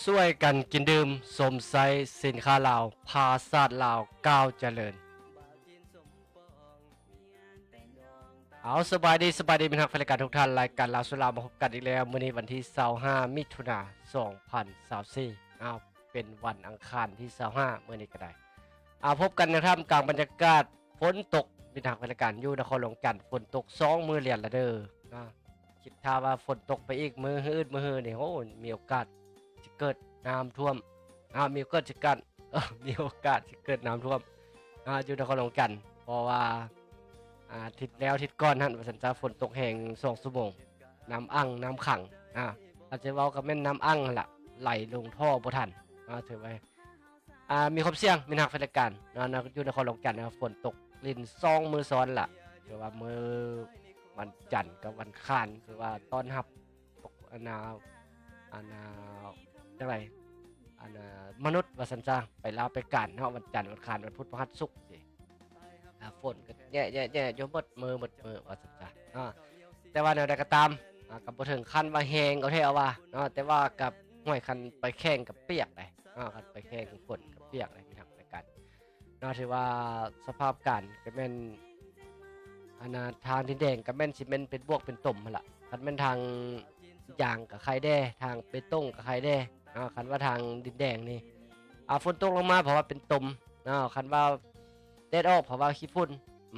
ຊ່ວຍກັນກິນດື່ມ ຊົມໃຊ້ສິນຄ້າລາວ ພາຊາດລາວກ້າວຈະເລີນ. ເອົາ ສະບາຍດີ ສະບາຍດີ ມິດຮັກແຟນລາຍການທຸກທ່ານ, ລາຍການລາວສູ່ລາວມາພົບກັນອີກແລ້ວ. ມື້ນີ້ວັນທີຊາວຫ້າ ມິຖຸນາ ສອງພັນຊາວສີ່ ເອົາ ເປັນວັນອັງຄານທີຊາວຫ້າ ມື້ນີ້ກໍໄດ້ ເອົາ ພົບກັນໃນທ່າມກາງບັນຍາກາດຝົນຕົກ. ມິດຮັກແຟນລາຍການຢູ່ນະຄອນຫຼວງຈັນ ຝົນຕົກສອງມື້ລຽນລະເດີ. ຄິດຖ້າວ່າຝົນຕົກໄປອີກມື້ອື່ນມື້ຮືນີ້ ໂອ້ ມີໂອກາດຊິເກີດນ້ຳຖ້ວມ ອາ ມີໂອກາດຊິກັນ ເອີ ມີໂອກາດຊິເກີດນ້ຳຖ້ວມ ອາ ຢູ່ນະຄອນຫຼວງຈັນ ເພາະວ່າ ອາ ທິດແລ້ວທິດກ່ອນຫັ້ນວ່າຊັ້ນຊະ ຝົນຕົກແຮງສອງຊົ່ວໂມງ ນ້ຳອັ່ງນ້ຳຂັງ ອາ ອາດຈະເວົ້າກໍແມ່ນນ້ຳອັ່ງຫັ້ນລະ ໄຫຼລົງທໍ່ບໍ່ທັນ ອາ ຖືວ່າ ອາ ມີຄວາມສ່ຽງ ມີນັກວິຊາການເນາະ ຢູ່ນະຄອນຫຼວງຈັນ ຝົນຕົກລິນສອງມື້ຊ້ອນລະ ຖືວ່າມື້ວັນຈັນກັບວັນອັງຄານ ຖືວ່າຕ້ອນຮັບ ອັນນ່າ ອັນນ່າ ຈັ່ງໃດ ອັນນ່າ ມະນຸດວ່າຊັ້ນຊະ ໄປລາວໄປການເນາະ ວັນຈັນ ວັນອັງຄານ ວັນພຸດ ພະຫັດ ສຸກຊີ້ ອາ ຝົນກໍແຍະໆໆຢູ່ໝົດມື້ໝົດມື້ວ່າຊັ້ນຊະເນາະ ແຕ່ວ່າແນວໃດກໍຕາມ ອາ ກໍບໍ່ເຖິງຂັ້ນວ່າແຮງເອົາແທ້ເອົາວ່າເນາະ ແຕ່ວ່າກັບ ຫ້ວຍ ຄັນໄປແຂ່ງກໍປຽກໄດ໋ເນາະ ຄັນໄປແຂ່ງຝົນກໍປຽກໄດ໋ ມີທັງປະກັນ ເນາະ ຖືວ່າສະພາບການກໍແມ່ນ ອັນນ່າ ທາງດິນແດງກໍແມ່ນຊິແມ່ນເປັນບວກເປັນຕົມຫັ້ນລະ ຄັນແມ່ນທາງຢາງກໍໄຄແດ່ ທາງເບຕົງກໍໄຄແດ່ເນາະ ຄັນວ່າທາງດິນແດງນີ້ ອາ ຝົນຕົກລົງມາເພາະວ່າເປັນຕົມເນາະ ຄັນວ່າແດດອອກເພາະວ່າຂີ້ຝຸ່ນ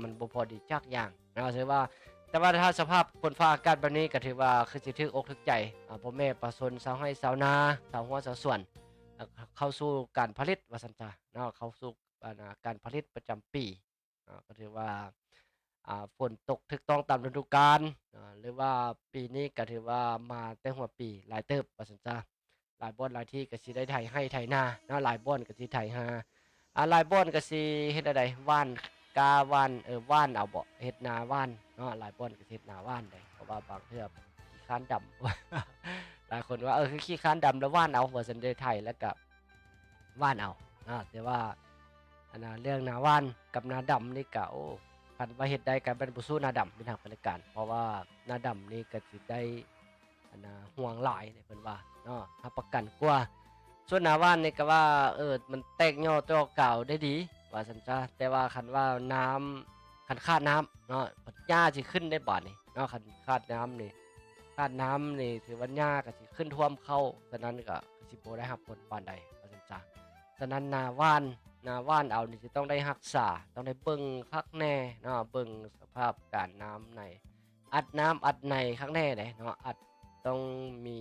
ມັນບໍ່ພໍດີຈັກຢ່າງເນາະ ຖືວ່າ ແຕ່ວ່າຖ້າສະພາບຝົນຟ້າອາກາດແບບນີ້ກໍຖືວ່າຄືຊິຖືກອົກຖືກໃຈ ອາ ພໍ່ແມ່ປະຊາຊົນຊາວໄຮ່ຊາວນາ ຊາວຮົ້ວຊາວສວນ ເຂົ້າສູ່ການຜະລິດວ່າຊັ້ນຊະເນາະ ເຂົ້າສູ່ ອັນ ອາ ການຜະລິດປະຈຳປີ ອາ ກໍຖືວ່າ ອາ ຝົນຕົກຖືກຕ້ອງຕາມລະດູການ ອາ ຫຼືວ່າປີນີ້ກໍຖືວ່າມາແຕ່ຫົວປີຫຼາຍເຕີບວ່າຊັ້ນຊະ ຫຼາຍບ່ອນຫຼາຍທີ່ກໍຊິໄດ້ໄຖໄຮ່ໄຖນາເນາະ ຫຼາຍບ່ອນກໍຊິໄຖນາ ອາ ຫຼາຍບ່ອນກໍຊິເຮັດແນວໃດ ຫວ່ານກ້າ ຫວ່ານ ເອີ ຫວ່ານເອົາເບາະ ເຮັດນາຫວ່ານເນາະ ຫຼາຍບ່ອນກໍຊິເຮັດນາຫວ່ານໄດ໋ ເພາະວ່າບາງເທື່ອຂີ້ຄ້ານດຳ ຫຼາຍຄົນວ່າ ເອີ ຄືຂີ້ຄ້ານດຳ ແລ້ວຫວ່ານເອົາ ວ່າຊັ້ນເດ ໄຖແລ້ວກໍ ຫວ່ານເອົາເນາະ ແຕ່ວ່າ ອັນນ່າ ເລື່ອງນາຫວ່ານກັບນາດຳນີ້ກະ ໂອ້ ຄັນວ່າເຮັດໄດ້ກະແມ່ນບໍ່ສູ້ນາດຳ ມີທັງບໍລິການ ເພາະວ່ານາດຳນີ້ກະຊິໄດ້ ອັນນ່າ ຮວງຫຼາຍເດ ເພິ່ນວ່າເນາະ ຮັບປະກັນກວ່າ ສ່ວນນາຫວ່ານນີ້ກະວ່າ ເອີ ມັນແຕກຍໍຕໍ່ກາວໄດ້ດີ ວ່າຊັ້ນຊະ ແຕ່ວ່າຄັນວ່ານ້ຳ ຄັນຂາດນ້ຳເນາະ ຫຍ້າຊິຂຶ້ນໄດ້ບາດນີ້ເນາະ ຄັນຂາດນ້ຳນີ້ ຂາດນ້ຳນີ້ຖືວ່າຫຍ້າກໍຊິຂຶ້ນຖ້ວມເຂົ້າ ສະນັ້ນກໍ ກໍຊິບໍ່ໄດ້ຮັບຜົນປານໃດ ວ່າຊັ້ນຊະ. ສະນັ້ນນາຫວ່ານ ນາຫວ່ານເອົານີ້ຊິຕ້ອງໄດ້ຮັກສາ ຕ້ອງໄດ້ເບິ່ງຄັກແນ່ເນາະ ເບິ່ງສະພາບການນ້ຳໃນ ອັດນ້ຳອັດໃນຄັກແນ່ເດ້ເນາະ ອັດ ຕ້ອງມີ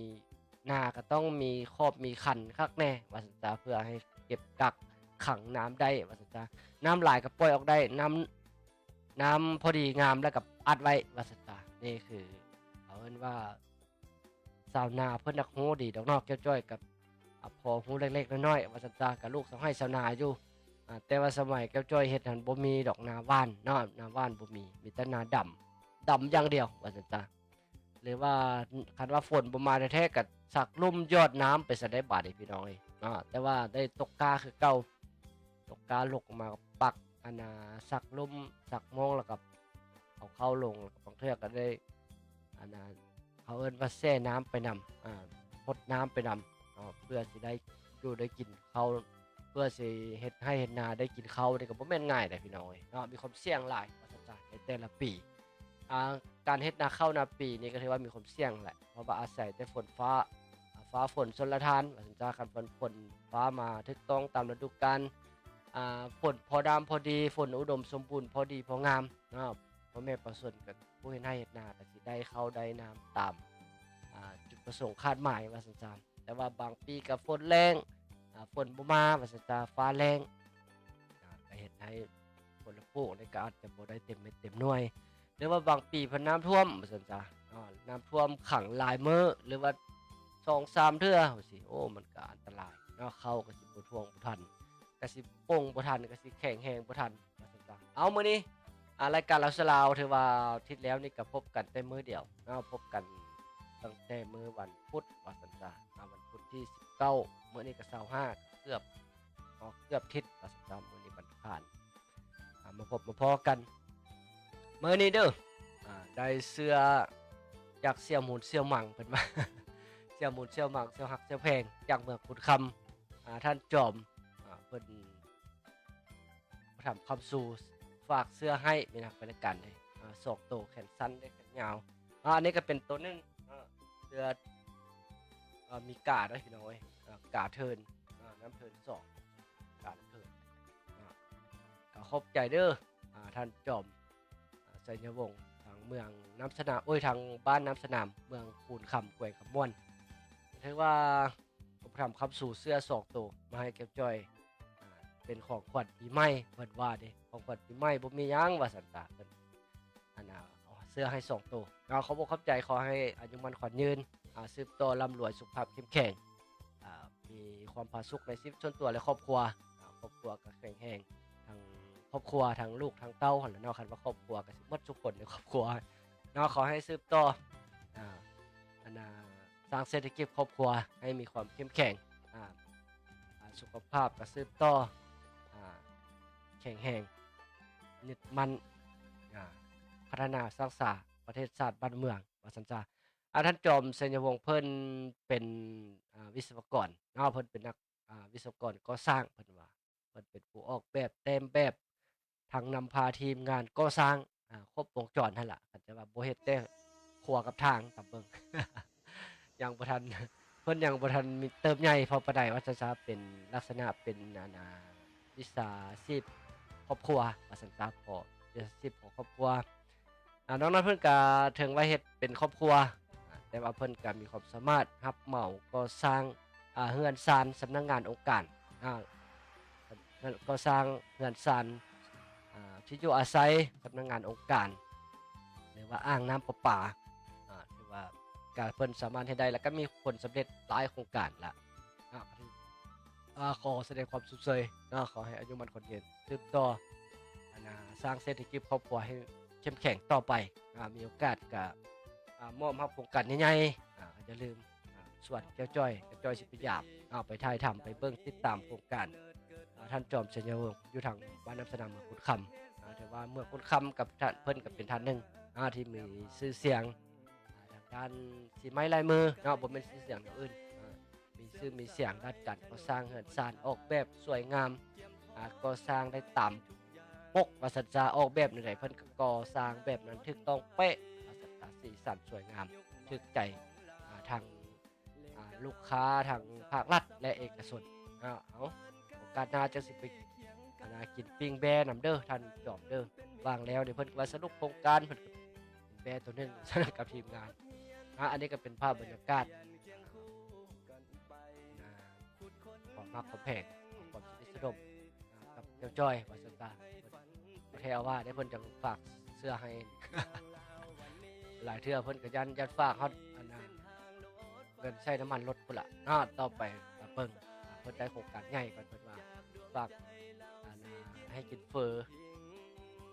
ນາກໍຕ້ອງມີຂອບມີຄັນຄັກແນ່ ວ່າຊັ້ນຊະ ເພື່ອໃຫ້ເກັບກັກຂັງນ້ຳໄດ້ ວ່າຊັ້ນຊະ ນ້ຳຫຼາຍກໍປ່ອຍອອກໄດ້ ນ້ຳ ນ້ຳພໍດີງາມແລ້ວກໍອັດໄວ້ ວ່າຊັ້ນຊະ. ນີ້ຄືເຂົາເອີ້ນວ່າ ຊາວນາເພິ່ນນັກຮູ້ດີດອກເນາະ ແກ້ວຈ້ອຍກໍ ອາ ພໍຮູ້ເລັກໆນ້ອຍໆ ວ່າຊັ້ນຊະ ກໍລູກຊາວໄຮ່ຊາວນາຢູ່ ອາ ແຕ່ວ່າສະໄໝແກ້ວຈ້ອຍເຮັດຫັ້ນບໍ່ມີດອກນາຫວ່ານເນາະ ນາຫວ່ານບໍ່ມີ ມີແຕ່ນາດຳ ດຳຢ່າງດຽວ ວ່າຊັ້ນຊະ. ຫຼືວ່າ ຄັນວ່າຝົນບໍ່ມາແທ້ໆ ກໍສັກລຸ່ມຢອດນ້ຳໄປຊະໄດ້ບາດນີ້ພີ່ນ້ອງເອີຍເນາະ ແຕ່ວ່າໄດ້ຕົກກ້າຄືເກົ່າ ຕົກກ້າຫຼົກມາກໍປັກ ອັນນ່າ ສັກລຸ່ມ ສັກໂມງ ແລ້ວກໍເອົາເຂົ້າລົງ ແລ້ວກໍບາງເທື່ອກໍໄດ້ ອັນນ່າ ເຂົາເອີ້ນວ່າແຊ່ນ້ຳໄປນຳ ອາ ຫົດນ້ຳໄປນຳເນາະ ເພື່ອຊິໄດ້ຢູ່ໄດ້ກິນເຂົ້າ ເພື່ອຊິເຮັດໄຮ່ເຮັດນາໄດ້ກິນເຂົ້ານີ້ກໍບໍ່ແມ່ນງ່າຍເດ້ພີ່ນ້ອງເອີຍເນາະ ມີຄວາມສ່ຽງຫຼາຍວ່າຊັ້ນຊະ ໃນແຕ່ລະປີ ອາ ການເຮັດນາເຂົ້ານາປີນີ້ກໍຖືວ່າມີຄວາມສ່ຽງແຫຼະ ເພາະວ່າອາໄສແຕ່ຝົນຟ້າ ອາ ຟ້າຝົນຊົນລະທານວ່າຊັ້ນຊະ ຄັນຝົນ ຝົນຟ້າມາຖືກຕ້ອງຕາມລະດູການ ອາ ຝົນພໍນ້ຳພໍດີ ຝົນອຸດົມສົມບູນພໍດີພໍງາມເນາະ ພໍ່ແມ່ປະຊາຊົນກໍ ຜູ້ເຮັດໄຮ່ເຮັດນາກໍຊິໄດ້ເຂົ້າໄດ້ນ້ຳຕາມ ອາ ຈຸດປະສົງຄາດໝາຍວ່າຊັ້ນຊະ ແຕ່ວ່າບາງປີກໍຝົນແລ້ງ ອາ ຝົນບໍ່ມາວ່າຊັ້ນຊະ ຟ້າແລ້ງ ອາ ກໍເຮັດໃຫ້ຜົນປູກນີ້ກໍອາດຈະບໍ່ໄດ້ເຕັມເມັດເຕັມໜ່ວຍ ຫຼືວ່າບາງປີເພິ່ນນ້ຳຖ້ວມວ່າຊັ້ນຊະ ອາ ນ້ຳຖ້ວມຂັງຫຼາຍມື້ ຫຼືວ່າສອງສາມເທື່ອຈັ່ງຊີ້ ໂອ້ ມັນກໍອັນຕະລາຍເນາະ ເຂົ້າກໍຊິບໍ່ທ່ວງບໍ່ທັນ ກໍຊິປົ່ງບໍ່ທັນ ກໍຊິແຂງແຮງບໍ່ທັນ ວ່າຊັ້ນຊະ. ເອົາ ມື້ນີ້ ອາ ລາຍການລາວສູ່ລາວ ຖືວ່າທິດແລ້ວນີ້ກໍພົບກັນແຕ່ມື້ດຽວເນາະ ພົບກັນຕັ້ງແຕ່ມື້ວັນພຸດວ່າຊັ້ນຊະ ອາ ວັນພຸດທີສິບເກົ້າ ມື້ນີ້ກໍຊາວຫ້າ ເກືອບ ເກືອບທິດວ່າຊັ້ນຊະ ມື້ນີ້ວັນອັງຄານ ອາ ມາພົບມາພໍ້ກັນມື້ນີ້ເດີ ອາ ໄດ້ເສື້ອຈາກສ່ຽວມູນສ່ຽວມັງ ເພິ່ນວ່າ ສ່ວໝູນສ່ວໝາກສ່ວຮັກສ່ວແພງ ຈາກເມືອງຄູນຄຳ ອາ ທ່ານຈອມ ອາ ເພິ່ນ ອຸປະຖຳຄ້ຳຊູ ຝາກເສື້ອໃຫ້ ມີນະ ເປັນລາຍການເດ້ ອາ ສອງໂຕ ແຂນສັ້ນ ແລະ ແຂນຍາວ. ອາ ອັນນີ້ກໍເປັນໂຕໜຶ່ງ ອາ ເສື້ອ ອາ ມີກາເນາະ ພີ່ນ້ອງເອີຍ ອາ ກາເທີນ ອາ ນ້ຳເທີນສອງ ກາເທີນ ອາ ກໍຂອບໃຈເດີ້ ອາ ທ່ານຈອມ ອາ ໄຊຍະວົງ ທາງເມືອງນ້ຳສະໜາມ ໂອ້ຍ ທາງບ້ານນ້ຳສະໜາມ ເມືອງຄູນຄຳ ແຂວງຄຳມ່ວນ ຖືວ່າ ອຸປະຖຳຄ້ຳຊູເສື້ອສອງໂຕມາໃຫ້ແກ້ວຈ້ອຍ ອາ ເປັນຂອງຂວັນປີໃໝ່ ເພິ່ນວ່າເດ້ ຂອງຂວັນປີໃໝ່ບໍ່ມີຫຍັງວ່າຊັ້ນຊະ ເພິ່ນ ອັນນ່າ ເສື້ອໃຫ້ສອງໂຕ ເນາະ ຂອບອົກຂອບໃຈ ຂໍໃຫ້ອາຍຸໝັ້ນຂວັນຍືນ ອາ ສືບຕໍ່ລ່ຳລວຍ ສຸຂະພາບເຂັ້ມແຂງ ອາ ມີຄວາມຜາສຸກໃນຊີວິດສ່ວນຕົວ ແລະ ຄອບຄົວ ອາ ຄອບຄົວກໍແຂງແຮງ ທັງຄອບຄົວ ທັງລູກ ທັງເຕົ້າຫັ້ນແຫຼະເນາະ ຄັນວ່າຄອບຄົວກໍຊິໝົດທຸກຄົນໃນຄອບຄົວເນາະ ຂໍໃຫ້ສືບຕໍ່ ອາ ອັນນ່າ ສ້າງເສດຖະກິດຄອບຄົວໃຫ້ມີຄວາມເຂັ້ມແຂງ ອາ ອາ ສຸຂະພາບກໍສືບຕໍ່ ອາ ແຂງແຮງ ຍຶດໝັ້ນ ອາ ພັດທະນາສ້າງສາປະເທດຊາດບ້ານເມືອງ ວ່າຊັ້ນຊະ. ອາ ທ່ານຈອມ ໄຊຍະວົງ ເພິ່ນເປັນ ອາ ວິສະວະກອນເນາະ ເພິ່ນເປັນນັກ ອາ ວິສະວະກອນກໍ່ສ້າງ ເພິ່ນວ່າ ເພິ່ນເປັນຜູ້ອອກແບບ ແຕ້ມແບບ ທັງນຳພາທີມງານກໍ່ສ້າງ ອາ ຄົບວົງຈອນຫັ້ນລະ ຄັນຈະວ່າບໍ່ເຮັດແຕ່ຄົວກັບທາງ ຕາມເບິ່ງ ຍັງບໍ່ທັນ ເພິ່ນຍັງບໍ່ທັນມີເຕີບໃຫຍ່ພໍປານໃດ ວ່າຊັ້ນຊະ ເປັນລັກສະນະເປັນ ອັນນ່າ ວິຊາຊີບຄອບຄົວ ວ່າຊັ້ນຊະ ເພາະວິຊາຊີບຂອງຄອບຄົວ ອາ ນອກນັ້ນເພິ່ນກະເຖິງວ່າເຮັດເປັນຄອບຄົວ ອາ ແຕ່ວ່າເພິ່ນກະມີຄວາມສາມາດຮັບເໝົາກໍ່ສ້າງ ອາ ເຮືອນຊານສຳນັກງານອົງການ ອາ ກໍ່ສ້າງເຮືອນຊານ ອາ ທີ່ຢູ່ອາໄສ ສຳນັກງານອົງການ ຫຼືວ່າອ່າງນ້ຳປະປາ ອາ ຖືວ່າກະເພິ່ນສາມາດເຮັດໄດ້ ແລ້ວກະມີຜົນສຳເລັດຫຼາຍໂຄງການລະ ອາ ກໍຖື ອາ ຂໍສະແດງຄວາມຊົມເຊີຍເນາະ ຂໍໃຫ້ອາຍຸໝັ້ນຂວັນຍືນ ສືບຕໍ່ ອັນນ່າ ສ້າງເສດຖະກິດຄອບຄົວໃຫ້ເຂັ້ມແຂງຕໍ່ໄປ ອາ ມີໂອກາດກະ ອາ ມອບຮັບໂຄງການໃຫຍ່ໆ ອາ ຢ່າລືມ ອາ ຊວນແກ້ວຈ້ອຍ ແກ້ວຈ້ອຍຊິໄປຢາມ ເອົາໄປຖ່າຍທຳ ໄປເບິ່ງຕິດຕາມໂຄງການ ອາ ທ່ານຈອມ ໄຊຍະວົງ ຢູ່ທາງບ້ານນ້ຳສະໜາມ ເມືອງຄູນຄຳ ອາ ຖືວ່າເມືອງຄູນຄຳກັບທ່ານ ເພິ່ນກໍເປັນທ່ານໜຶ່ງ ອາ ທີ່ມີຊື່ສຽງ ອາ ທາງດ້ານສີໄມ້ລາຍມືເນາະ ບໍ່ແມ່ນຊື່ສຽງແນວອື່ນ ອາ ມີຊື່ມີສຽງດ້ານການກໍ່ສ້າງເຮືອນຊານ ອອກແບບສວຍງາມ ອາ ກໍ່ສ້າງໄດ້ຕາມປົກ ວ່າຊັ້ນຊະ ອອກແບບແນວໃດ ເພິ່ນກໍກໍ່ສ້າງແບບນັ້ນຖືກຕ້ອງເປະ ວ່າຊັ້ນຊະ ສີສັນສວຍງາມ ຖືກໃຈ ອາ ທັງ ອາ ລູກຄ້າ ທັງພາກລັດ ແລະ ເອກະຊົນ ເອົາ ເອົາ ໂອກາດໜ້າຈັ່ງຊິໄປ ອັນນ່າ ກິນປີ້ງແບ້ນຳເດີ້ ທ່ານຈອມເດີ້ ວ່າງແລ້ວນີ້ ເພິ່ນກໍວ່າສະຫຼຸບໂຄງການ ເພິ່ນກໍ ແບ້ໂຕໜຶ່ງ ກັບທີມງານ ອາ ອັນນີ້ກໍເປັນພາບບັນຍາກາດ ອາ ຄວາມຮັກຄວາມແພງ ຄວາມສະໜິດສະໜົມ ອາ ກັບແກ້ວຈ້ອຍ ວ່າຊັ້ນຊະ ບໍ່ແທ້ວ່າໄດ້ ເພິ່ນຈັ່ງຝາກເສື້ອໃຫ້ ຫຼາຍເທື່ອເພິ່ນກໍຢ້ານ ຢ້ານຝາກຮອດ ອັນນ່າ ເງິນໃຊ້ນ້ຳມັນລົດພຸ້ນລະເນາະ ຕໍ່ໄປກໍເບິ່ງ ເພິ່ນໄດ້ໂຄງການໃຫຍ່ກ່ອນ ເພິ່ນວ່າຝາກ ອັນນ່າ ໃຫ້ກິນເຝີ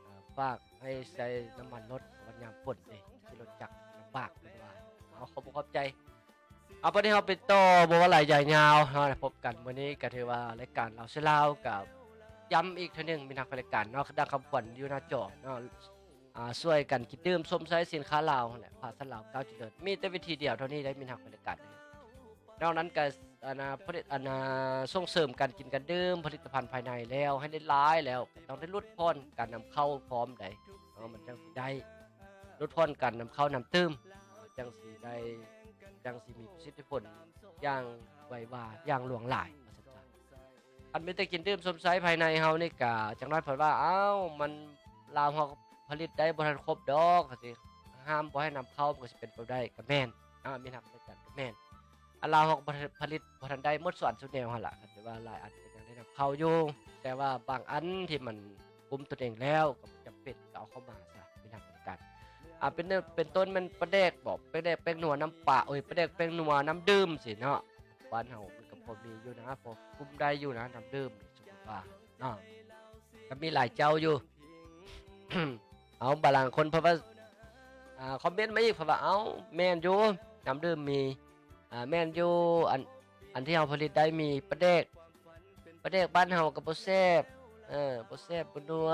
ເອີ ຝາກໃຫ້ໃຊ້ນ້ຳມັນລົດ ເພາະວ່າຍາມຝົນເດ້ ຂີ່ລົດຈັກລຳບາກ ເພິ່ນວ່າ ເອົາ ຂອບອົກຂອບໃຈ ເອົາ ບັດນີ້ເຮົາໄປຕໍ່ ບໍ່ວ່າຫຼາຍໃຫຍ່ຍາວເນາະ ພົບກັນມື້ນີ້ກໍຖືວ່າລາຍການລາວເຊລາວ ກໍຢ້ຳອີກເທື່ອໜຶ່ງ ມີນັກລາຍການເນາະ ດັ່ງຄຳຂວັນຢູ່ໜ້າຈໍເນາະ ອ່າ ຊ່ວຍກັນກິນດື່ມຊົມໃຊ້ສິນຄ້າລາວຫັ້ນແຫຼະ ພາສັນລາວກ້າວຈະເລີນ ມີແຕ່ເວທີດຽວເທົ່ານີ້ໄດ້ ມີນັກລາຍການ ນອກນັ້ນກໍ ອັນນ່າ ຜະລິດ ອັນນ່າ ສົ່ງເສີມການກິນການດື່ມ ຜະລິດຕະພັນພາຍໃນແລ້ວ ໃຫ້ໄດ້ຫຼາຍແລ້ວ ກໍຕ້ອງໄດ້ຫຼຸດຜ່ອນການນຳເຂົ້າພ້ອມໃດ ເນາະ ມັນຈັ່ງຊິໄດ້ ຫຼຸດຜ່ອນການນຳເຂົ້ານ້ຳດື່ມ ຈັ່ງຊິໄດ້ ຈັ່ງຊິມີປະສິດທິຜົນຢ່າງໄວວາ ຢ່າງຫຼວງຫຼາຍ ວ່າຊັ້ນຊະ. ຄັນມີແຕ່ກິນດື່ມຊົມໃຊ້ພາຍໃນເຮົານີ້ກະ ຈັກໜ້ອຍເພິ່ນວ່າ ອ້າວ ມັນ ລາວເຮົາຜະລິດໄດ້ບໍ່ທັນຄົບດອກ ກໍຊິຫ້າມບໍ່ໃຫ້ນຳເຂົ້າ ມັນກໍຊິເປັນໄປບໍ່ໄດ້ ກໍແມ່ນ ອາ ມີນັກເຮັດການກໍແມ່ນ ອັນລາວເຮົາກໍບໍ່ທັນ ຜະລິດບໍ່ທັນໄດ້ໝົດສວນສຸດແນວຫັ້ນລະ ຄັນຊິວ່າຫຼາຍອັນກໍຍັງໄດ້ນຳເຂົ້າຢູ່ ແຕ່ວ່າບາງອັນທີ່ມັນກຸ້ມຕົນເອງແລ້ວ ກໍບໍ່ຈຳເປັນກໍເອົາເຂົ້າມາຊະ ມີນັກເຮັດການ ອາ ເປັນ ເປັນຕົ້ນແມ່ນປາແດກບໍ ປາແດກແປ້ງນົວນ້ຳປາ ໂອ້ຍ ປາແດກແປ້ງນົວນ້ຳດື່ມຊີ້ເນາະ ບ້ານເຮົາມັນກໍພໍມີຢູ່ນະ ພໍກຸ້ມໄດ້ຢູ່ນະ ນ້ຳດື່ມນີ້ ສົມມຸດວ່າເນາະ ກໍມີຫຼາຍເຈົ້າຢູ່ ເອົາ ບາງລາງຄົນເພິ່ນວ່າ ອ່າ ຄອມເມັນມາອີກ ເພິ່ນວ່າ ເອົ້າ ແມ່ນຢູ່ ນ້ຳດື່ມມີ ອ່າ ແມ່ນຢູ່ ອັນ ອັນທີ່ເຮົາຜະລິດໄດ້ມີປາແດກ ປາແດກບ້ານເຮົາກໍບໍ່ແຊບ ເອີ ບໍ່ແຊບ ບໍ່ນົວ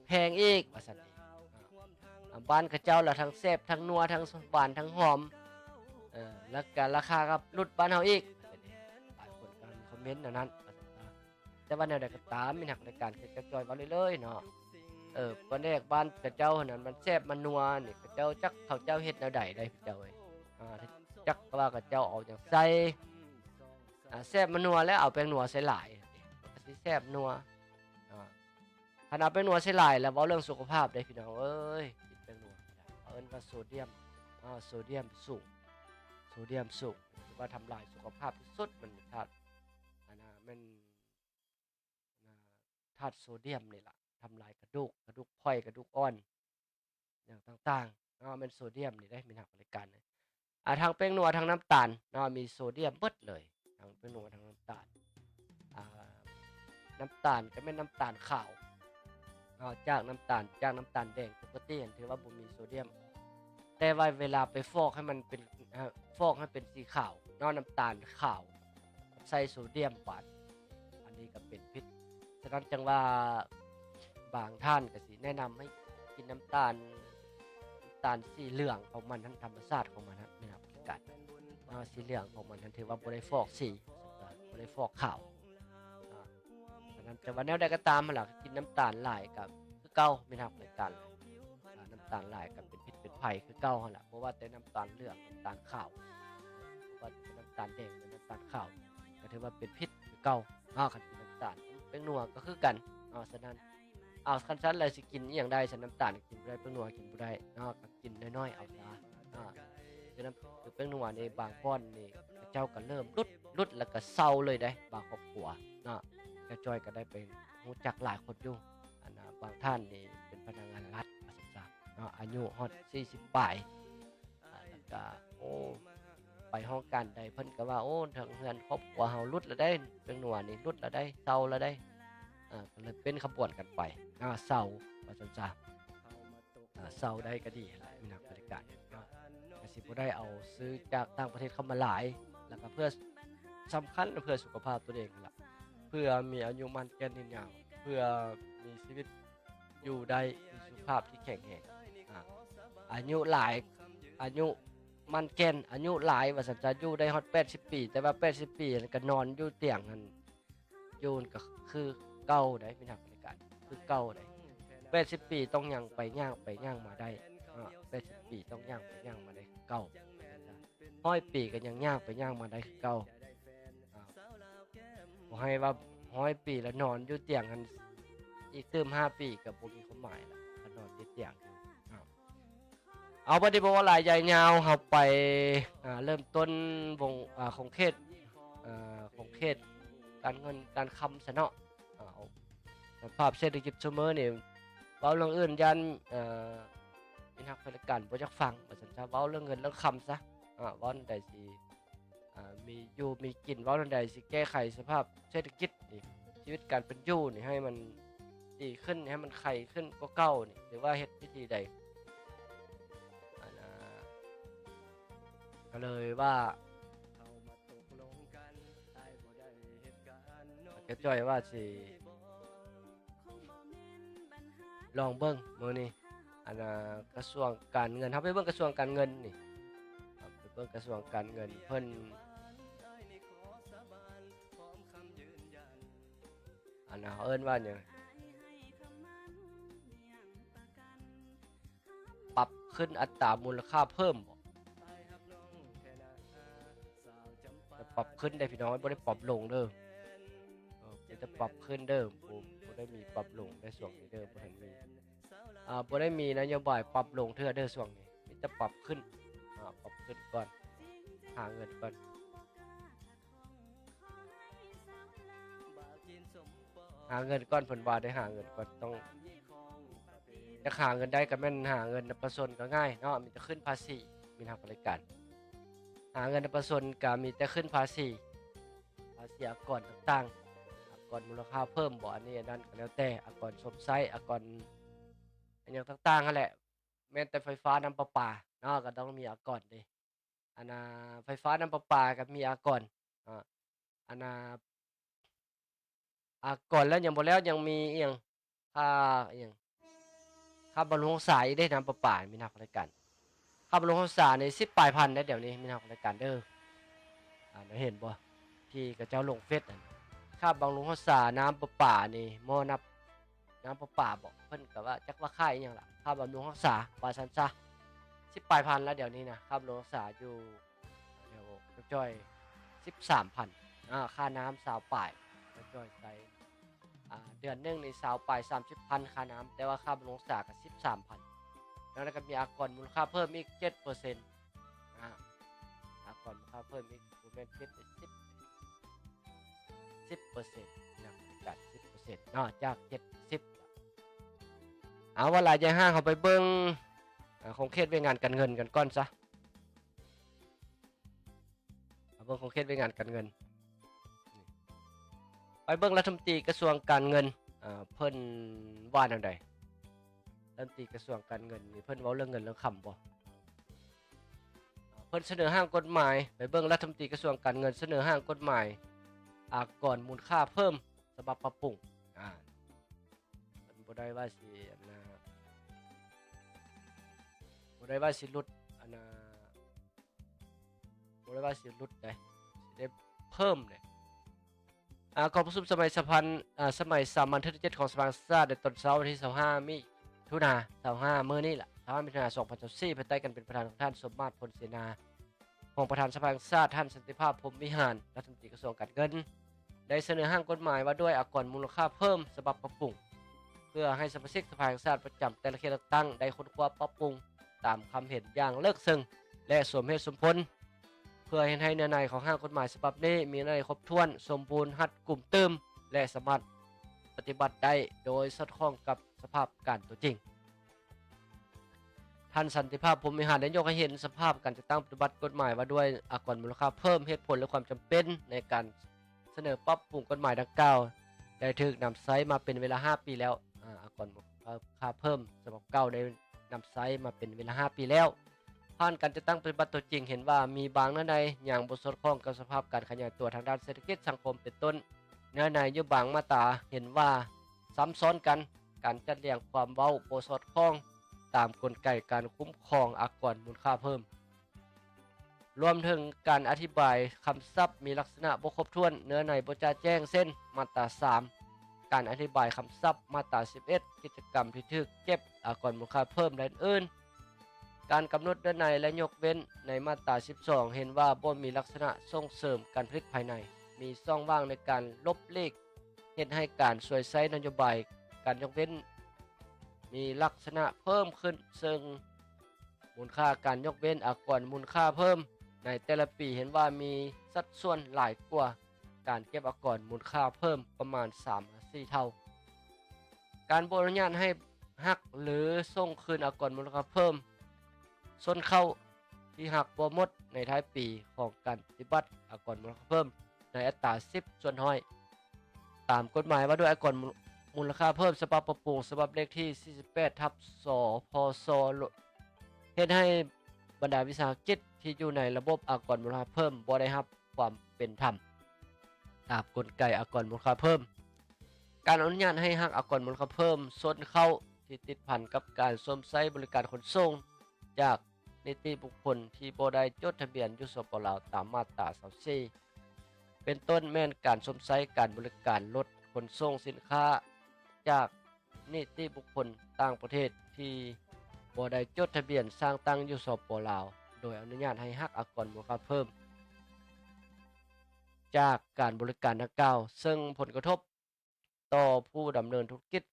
ແພງອີກ ວ່າຊັ້ນ ເອົາ ບ້ານເຂົາເຈົ້າລະທັງແຊບ ທັງນົວ ທັງຫວານ ທັງຫອມ ເອີ ລະກະລາຄາກັບຫຼຸດບ້ານເຮົາອີກ. ຫຼາຍຄົນກໍມີຄອມເມັນແນວນັ້ນ. ແຕ່ວ່າແນວໃດກໍຕາມ ມີນັກລາຍການຄືຈັກຈ່ອຍເວົ້າເລີຍໆເນາະ ເອີ ປາແດກບ້ານເຂົາເຈົ້າຫັ້ນນະ ມັນແຊບມັນນົວນີ້ ເຂົາເຈົ້າຈັກເຂົາເຈົ້າເຮັດແນວໃດໄດ໋ ເຂົາເຈົ້າເອີຍ ອ່າ ຈັກວ່າເຂົາເຈົ້າເອົາຫຍັງໃສ່ ອ່າ ແຊບມັນນົວແລ້ວເອົາແປ້ງນົວໃສ່ຫຼາຍ ມັນກໍຊິແຊບນົວ. ອ່າ ຄັນເອົາແປ້ງນົວໃສ່ຫຼາຍແລ້ວ ເວົ້າເລື່ອງສຸຂະພາບເດ້ພີ່ນ້ອງເອີຍ ກິນແປ້ງນົວ ເຂົາເອີ້ນວ່າໂຊດຽມ ອ່າ ໂຊດຽມສູງ ໂຊດຽມສູງ ຖືວ່າທຳລາຍສຸຂະພາບທີ່ສຸດ ມັນທາດ ອັນນ່າ ແມ່ນ ທາດໂຊດຽມນີ້ລະ ທຳລາຍກະດູກ ກະດູກຂ້ອຍ ກະດູກອ່ອນ ຫຍັງຕ່າງໆເນາະ ແມ່ນໂຊດຽມນີ້ເດ້ ມີນັກລາຍການ ອ່າ ທັງແປ້ງນົວ ທັງນ້ຳຕານເນາະ ມີໂຊດຽມເບິດເລີຍ ທັງແປ້ງນົວ ທັງນ້ຳຕານ ອ່າ ນ້ຳຕານກໍແມ່ນນ້ຳຕານຂາວເນາະ ຈາກນ້ຳຕານ ຈາກນ້ຳຕານແດງປົກກະຕິຫັ້ນ ຖືວ່າບໍ່ມີໂຊດຽມ ແຕ່ວ່າເວລາໄປຟອກໃຫ້ມັນເປັນ ເອີ ຟອກໃຫ້ເປັນສີຂາວເນາະ ນ້ຳຕານຂາວ ໃສ່ໂຊດຽມບາດ ອັນນີ້ກໍເປັນພິດ. ສະນັ້ນຈັ່ງວ່າບາງທ່ານກໍຊິແນະນຳໃຫ້ກິນນ້ຳຕານ ນ້ຳຕານສີເຫຼືອງຂອງມັນຫັ້ນ ທຳມະຊາດຂອງມັນຫັ້ນ ແມ່ນບໍ່? ຄືກັນ ອ່າ ສີເຫຼືອງຂອງມັນຫັ້ນຖືວ່າບໍ່ໄດ້ຟອກສີ ບໍ່ໄດ້ຟອກຂາວ ອ່າ ສະນັ້ນ ແຕ່ວ່າແນວໃດກໍຕາມຫັ້ນລະ ກິນນ້ຳຕານຫຼາຍກໍຄືເກົ່າ ມີນັກລາຍການ ອ່າ ນ້ຳຕານຫຼາຍກໍເປັນພິດເປັນໄພຄືເກົ່າຫັ້ນລະ ບໍ່ວ່າແຕ່ນ້ຳຕານເຫຼືອງ ນ້ຳຕານຂາວ ບໍ່ວ່າແຕ່ນ້ຳຕານແດງ ຫຼື ນ້ຳຕານຂາວ ກໍຖືວ່າເປັນພິດຄືເກົ່າເນາະ ຄັນເປັນນ້ຳຕານ. ແປ້ງນົວກໍຄືກັນເນາະ ສະນັ້ນ ເອົາ ຄັນຊັ້ນແລ້ວຊິກິນອີ່ຫຍັງໄດ້ ຊັ້ນນ້ຳຕານກິນບໍ່ໄດ້ ແປ້ງນົວກິນບໍ່ໄດ້ເນາະ ກໍກິນນ້ອຍໆເອົາຊະເນາະ. ຄືນ້ຳ ຄືແປ້ງນົວນີ້ ບາງບ່ອນນີ້ເຂົາເຈົ້າກໍເລີ່ມຫຼຸດ ຫຼຸດແລ້ວກໍເຊົາເລີຍເດ້ ບາງຄອບຄົວເນາະ. ກະຈ່ອຍກໍໄດ້ໄປຮູ້ຈັກຫຼາຍຄົນຢູ່ ອັນນ່າ ບາງທ່ານນີ້ເປັນພະນັກງານລັດວ່າຊັ້ນຊະເນາະ ອາຍຸຮອດສີ່ສິບປາຍ ອ່າ ແລ້ວກະ ໂອ້ ໄປຫ້ອງການໃດເພິ່ນກໍວ່າ ໂອ້ ທາງເຮືອນຄອບຄົວເຮົາຫຼຸດແລ້ວເດ້ ແປ້ງນົວນີ້ຫຼຸດແລ້ວເດ້ ເຊົາແລ້ວເດ້ ອ່າ ກໍເລີຍເປັນຂະບວນກັນໄປ ອ່າ ເຊົາວ່າຊັ້ນຊະ ອ່າ ເຊົາໄດ້ກໍດີແຫຼະ ມີນັກບໍລິການເນາະ ກໍຊິບໍ່ໄດ້ເອົາຊື້ຈາກຕ່າງປະເທດເຂົ້າມາຫຼາຍ ແລ້ວກໍເພື່ອ ສຳຄັນເພື່ອສຸຂະພາບຕົວເອງຫັ້ນລະ ເພື່ອມີອາຍຸໝັ້ນແກ່ນຍືນຍາວ ເພື່ອມີຊີວິດ ຢູ່ໄດ້ ມີສຸຂະພາບທີ່ແຂງແຮງ ອາ ອາຍຸຫຼາຍ ອາຍຸໝັ້ນແກ່ນ ອາຍຸຫຼາຍວ່າຊັ້ນຊະ ຢູ່ໄດ້ຮອດແປດສິບປີ ແຕ່ວ່າແປດສິບປີຫັ້ນກໍນອນຢູ່ຕຽງຫັ້ນ ຢູ່ຫັ້ນກໍຄືເກົ່າໃດ໋ ມີນັກບໍລິການ ຄືເກົ່າໃດ໋ ແປດສິບປີຕ້ອງຍ່າງໄປຍ່າງໄປຍ່າງມາໄດ້ ອາ ແປດສິບປີຕ້ອງຍ່າງໄປຍ່າງມາໄດ້ຄືເກົ່າ ຮ້ອຍປີກໍຍັງຍ່າງໄປຍ່າງມາໄດ້ຄືເກົ່າ ອາ ບໍ່ໃຫ້ວ່າຮ້ອຍປີແລ້ວນອນຢູ່ຕຽງຫັ້ນ ອີກຕື່ມຫ້າປີກໍບໍ່ມີຄວາມໝາຍລະ ຄັນນອນຕິດຕຽງຢູ່ ເອົາ ບັດນີ້ບໍ່ເວົ້າຫຼາຍໃຫຍ່ຍາວ ເຮົາໄປ ອາ ເລີ່ມຕົ້ນວົງ ອາ ຂົງເຂດ ອາ ຂົງເຂດການເງິນການຄຳຊະເນາະ ເອົາ ສະພາບເສດຖະກິດຊຸມມື້ນີ້ ເວົ້າເລື່ອງອື່ນຢ້ານ ເອີ ມີນັກບໍລິການບໍ່ຢາກຟັງ ວ່າຊັ້ນຊະ ເວົ້າເລື່ອງເງິນເລື່ອງຄຳຊະ ອາ ເວົ້າແນວໃດຊິ ອາ ມີຢູ່ມີກິນ ເວົ້າແນວໃດຊິແກ້ໄຂສະພາບເສດຖະກິດນີ້ ຊີວິດການເປັນຢູ່ນີ້ໃຫ້ມັນດີຂຶ້ນ ໃຫ້ມັນໄຄຂຶ້ນກວ່າເກົ່ານີ້ ຫຼືວ່າເຮັດວິທີໃດ ອັນ ອາ ກໍເລີຍວ່າ ກະຈ່ອຍວ່າຊິລອງເບິ່ງມື້ນີ້ ອັນ ອາ ກະຊວງການເງິນ ເຮົາໄປເບິ່ງກະຊວງການເງິນນີ້ ເຮົາໄປເບິ່ງກະຊວງການເງິນເພິ່ນ ອັນ ເຮົາເອີ້ນວ່າຫຍັງ ປັບຂຶ້ນອັດຕາມູນລະຄ່າເພີ່ມບໍ? ຈະປັບຂຶ້ນເດ້ພີ່ນ້ອງ ບໍ່ໄດ້ປັບລົງເດີ ເອີ ມີແຕ່ປັບຂຶ້ນເດີ ບໍ່ ບໍ່ໄດ້ມີປັບລົງໃນຊ່ວງນີ້ເດີ ບໍ່ທັນມີ ອ່າ ບໍ່ໄດ້ມີນະໂຍບາຍປັບລົງເທື່ອເດີຊ່ວງນີ້ ມີແຕ່ປັບຂຶ້ນ ອ່າ ປັບຂຶ້ນກ່ອນ ຫາເງິນກ່ອນ ຫາເງິນກ່ອນ ເພິ່ນວ່າໄດ້ຫາເງິນກ່ອນ ຕ້ອງ ຢາກຫາເງິນໄດ້ກໍແມ່ນຫາເງິນນຳປະຊາຊົນກໍງ່າຍເນາະ ມີແຕ່ຂຶ້ນພາສີ ມີນັກບໍລິການ ຫາເງິນນຳປະຊາຊົນກໍມີແຕ່ຂຶ້ນພາສີ ພາສີອາກອນຕ່າງໆ ອາກອນມູນລະຄ່າເພີ່ມບໍ ອັນນີ້ອັນນັ້ນກໍແລ້ວແຕ່ ອາກອນຊົມໃຊ້ ອາກອນ ອີຫຍັງຕ່າງໆຫັ້ນແຫຼະ ແມ່ນແຕ່ໄຟຟ້ານ້ຳປະປາເນາະ ກໍຕ້ອງມີອາກອນເດ້ ອັນນ່າ ໄຟຟ້ານ້ຳປະປາກໍມີອາກອນ ອາ ອັນນ່າ ອາກອນແລ້ວຍັງບໍ່ແລ້ວ ຍັງມີອີ່ຫຍັງ ຄ່າອີ່ຫຍັງ າບຳລຸງຮັກສາອີກເດ້ ນ້ຳປະປາ ມິດຮັກແຟນລາຍການ. ຄ່າບຳລຸງຮັກສານີ້ສິບປາຍພັນແລ້ວ ດຽວນີ້ມິດຮັກແຟນລາຍການເດີ. ອ່າ ໄດ້ເຫັນບໍ່ ທີ່ເຂົາເຈົ້າລົງເຟສຫັ້ນ ຄ່າບຳລຸງຮັກສານ້ຳປະປານີ້ ໝໍ້ນັບນ້ຳປະປາບໍ ເພິ່ນກໍວ່າຈັກວ່າຄ່າອີ່ຫຍັງລະ ຄ່າບຳລຸງຮັກສາ ວ່າຊັ້ນຊະ ສິບປາຍພັນແລ້ວ ດຽວນີ້ນະ. ຄ່າບຳລຸງຮັກສາຢູ່ ດຽວຈ່ອຍສິບສາມພັນ ອ່າ ຄ່ານ້ຳຊາວປາຍ ຈ່ອຍໃຊ້ ອ່າ ເດືອນໜຶ່ງນີ້ຊາວປາຍ ສາມສິບພັນຄ່ານ້ຳ ແຕ່ວ່າຄ່າບຳລຸງຮັກສາກໍສິບສາມພັນ. ແລ້ວກໍມີອາກອນມູນຄ່າເພີ່ມອີກເຈັດເປີເຊັນ ອ່າ ອາກອນມູນຄ່າເພີ່ມອີກ ບໍ່ແມ່ນເຈັດ ສິບ ສິບເປີເຊັນນະ ຈາກສິບເປີເຊັນເນາະ ຈາກເຈັດ ສິບ. ເອົາ ເວົ້າຫຼາຍຢ່າຫ້າງ ເຮົາໄປເບິ່ງ ອ່າ ຂົງເຂດວຽກງານການເງິນກັນກ່ອນຊະ. ມາເບິ່ງຂົງເຂດວຽກງານການເງິນ ໄປເບິ່ງລັດຖະມົນຕີກະຊວງການເງິນ ເພິ່ນວ່າແນວໃດ? ລັດຖະມົນຕີກະຊວງການເງິນນີ້ ເພິ່ນເວົ້າເລື່ອງເງິນເລື່ອງຄຳບໍ່? ເພິ່ນສະເໜີຮ່າງກົດໝາຍ ໄປເບິ່ງລັດຖະມົນຕີກະຊວງການເງິນ ສະເໜີຮ່າງກົດໝາຍອາກອນມູນຄ່າເພີ່ມ ສະບັບປັບປຸງ. ອ່າ ເພິ່ນບໍ່ໄດ້ວ່າຊິ ອັນນ່າ ບໍ່ໄດ້ວ່າຊິຫຼຸດ ອັນນ່າ ບໍ່ໄດ້ວ່າຊິຫຼຸດໃດ໋ ຊິໄດ້ເພີ່ມເດ້. ອ່າ ກອງປະຊຸມສະໄໝສະພັນ ອ່າ ສະໄໝສາມັນເທື່ອທີເຈັດຂອງສະພາແຫ່ງຊາດ ໃນຕອນເຊົ້າວັນທີຊາວຫ້າ ມິຖຸນາ ຊາວຫ້າ ມື້ນີ້ລະ ຊາວຫ້າ ມິຖຸນາ ສອງພັນຊາວສີ່ ພາຍໃຕ້ການເປັນປະທານຂອງທ່ານ ສົມມາດ ພົນເສນາ ຮອງປະທານສະພາແຫ່ງຊາດ, ທ່ານ ສັນຕິພາບ ພົມວິຫານ ລັດຖະມົນຕີກະຊວງການເງິນ ໄດ້ສະເໜີຮ່າງກົດໝາຍວ່າດ້ວຍອາກອນມູນຄ່າເພີ່ມສະບັບປັບປຸງ ເພື່ອໃຫ້ສະມາຊິກສະພາແຫ່ງຊາດປະຈຳແຕ່ລະເຂດເລືອກຕັ້ງໄດ້ຄົ້ນຄວ້າປັບປຸງຕາມຄຳເຫັນຢ່າງເລິກເຊິ່ງ ແລະ ສົມເຫດສົມຜົນ ເພື່ອເຮັດໃຫ້ເນື້ອໃນຂອງຮ່າງກົດໝາຍສະບັບນີ້ມີເນື້ອໃນຄົບຖ້ວນ, ສົມບູນ, ຮັດກຸມຕື່ມ ແລະ ສາມາດປະຕິບັດໄດ້ໂດຍສອດຄ່ອງກັບສະພາບການຕົວຈິງ. ທ່ານ ສັນຕິພາບ ພົມວິຫານ ໄດ້ຍົກໃຫ້ເຫັນສະພາບການຈັດຕັ້ງປະຕິບັດກົດໝາຍວ່າດ້ວຍອາກອນມູນຄ່າເພີ່ມ, ເຫດຜົນ ແລະ ຄວາມຈຳເປັນໃນການສະເໜີປັບປຸງກົດໝາຍດັ່ງກ່າວ ໄດ້ຖືກນຳໃຊ້ມາເປັນເວລາຫ້າປີແລ້ວ. ອາ ອາກອນມູນຄ່າເພີ່ມສະບັບເກົ່າໄດ້ນຳໃຊ້ມາເປັນເວລາຫ້າປີແລ້ວ. ຜ່ານການຈັດຕັ້ງປະຕິບັດຕົວຈິງ ເຫັນວ່າມີບາງເນື້ອໃນຍັງບໍ່ສອດຄ່ອງກັບສະພາບການຂະຫຍາຍຕົວທາງດ້ານເສດຖະກິດສັງຄົມ ເປັນຕົ້ນ ເນື້ອໃນຢູ່ບາງມາດຕາເຫັນວ່າຊ້ຳຊ້ອນກັນ, ການຈັດລຽງຄວາມເວົ້າບໍ່ສອດຄ່ອງຕາມກົນໄກການຄຸ້ມຄອງອາກອນມູນຄ່າເພີ່ມ, ລວມເຖິງການອະທິບາຍຄຳສັບມີລັກສະນະບໍ່ຄົບຖ້ວນ, ເນື້ອໃນບໍ່ຈະແຈ້ງ ເຊັ່ນ ມາດຕາສາມ ການອະທິບາຍຄຳສັບ, ມາດຕາສິບເອັດ ກິດຈະກຳທີ່ຖືກເກັບອາກອນມູນຄ່າເພີ່ມ ແລະ ອື່ນໆ. ການກຳນົດເນື້ອໃນ ແລະ ຍົກເວັ້ນໃນມາດຕາສິບສອງ ເຫັນວ່າບໍ່ມີລັກສະນະສົ່ງເສີມການຜະລິດພາຍໃນ, ມີຊ່ອງວ່າງໃນການຫຼົບຫຼີກ ເຮັດໃຫ້ການຊ່ວຍໃຊ້ນະໂຍບາຍການຍົກເວັ້ນມີລັກສະນະເພີ່ມຂຶ້ນ, ເຊິ່ງມູນຄ່າການຍົກເວັ້ນອາກອນມູນຄ່າເພີ່ມໃນແຕ່ລະປີ ເຫັນວ່າມີສັດສ່ວນຫຼາຍກວ່າການເກັບອາກອນມູນຄ່າເພີ່ມປະມານສາມຫາສີ່ເທົ່າ. ການບໍ່ອະນຸຍາດໃຫ້ຫັກ ຫຼື ສົ່ງຄືນອາກອນມູນຄ່າເພີ່ມ ຊົນເຂົ້າທີ່ຫັກບໍ່ໝົດໃນທ້າຍປີຂອງການປະຕິບັດອາກອນມູນຄ່າເພີ່ມໃນອັດຕາສິບສ່ວນຮ້ອຍ ຕາມກົດໝາຍວ່າດ້ວຍອາກອນມູນ ມູນລະຄ່າເພີ່ມສະບັບປັບປຸງ ສະບັບເລກທີສີ່ສິບແປດທັບ ສພສ ເຮັດໃຫ້ບັນດາວິສາຫະກິດທີ່ຢູ່ໃນລະບົບອາກອນມູນລະຄ່າເພີ່ມບໍ່ໄດ້ຮັບຄວາມເປັນທຳຕາມກົນໄກອາກອນມູນລະຄ່າເພີ່ມ. ການອະນຸຍາດໃຫ້ຫັກອາກອນມູນລະຄ່າເພີ່ມຊົນເຂົ້າທີ່ຕິດພັນກັບການຊົມໃຊ້ບໍລິການຂົນສົ່ງຈາກ ນິຕິບຸກຄົນທີ່ບໍ່ໄດ້ຈົດທະບຽນຢູ່ ສປປ ລາວ ຕາມມາດຕາຊາວສີ່ ເປັນຕົ້ນແມ່ນການຊົມໃຊ້ການບໍລິການລົດຂົນສົ່ງສິນຄ້າຈາກນິຕິບຸກຄົນຕ່າງປະເທດທີ່ບໍ່ໄດ້ຈົດທະບຽນສ້າງຕັ້ງຢູ່ ສປປ ລາວ ໂດຍອະນຸຍາດໃຫ້ຫັກອາກອນມູນຄ່າເພີ່ມຈາກການບໍລິການດັ່ງກ່າວ ເຊິ່ງຜົນກະທົບ ຕໍ່ຜູ້ດຳເນີນທຸລະກິດ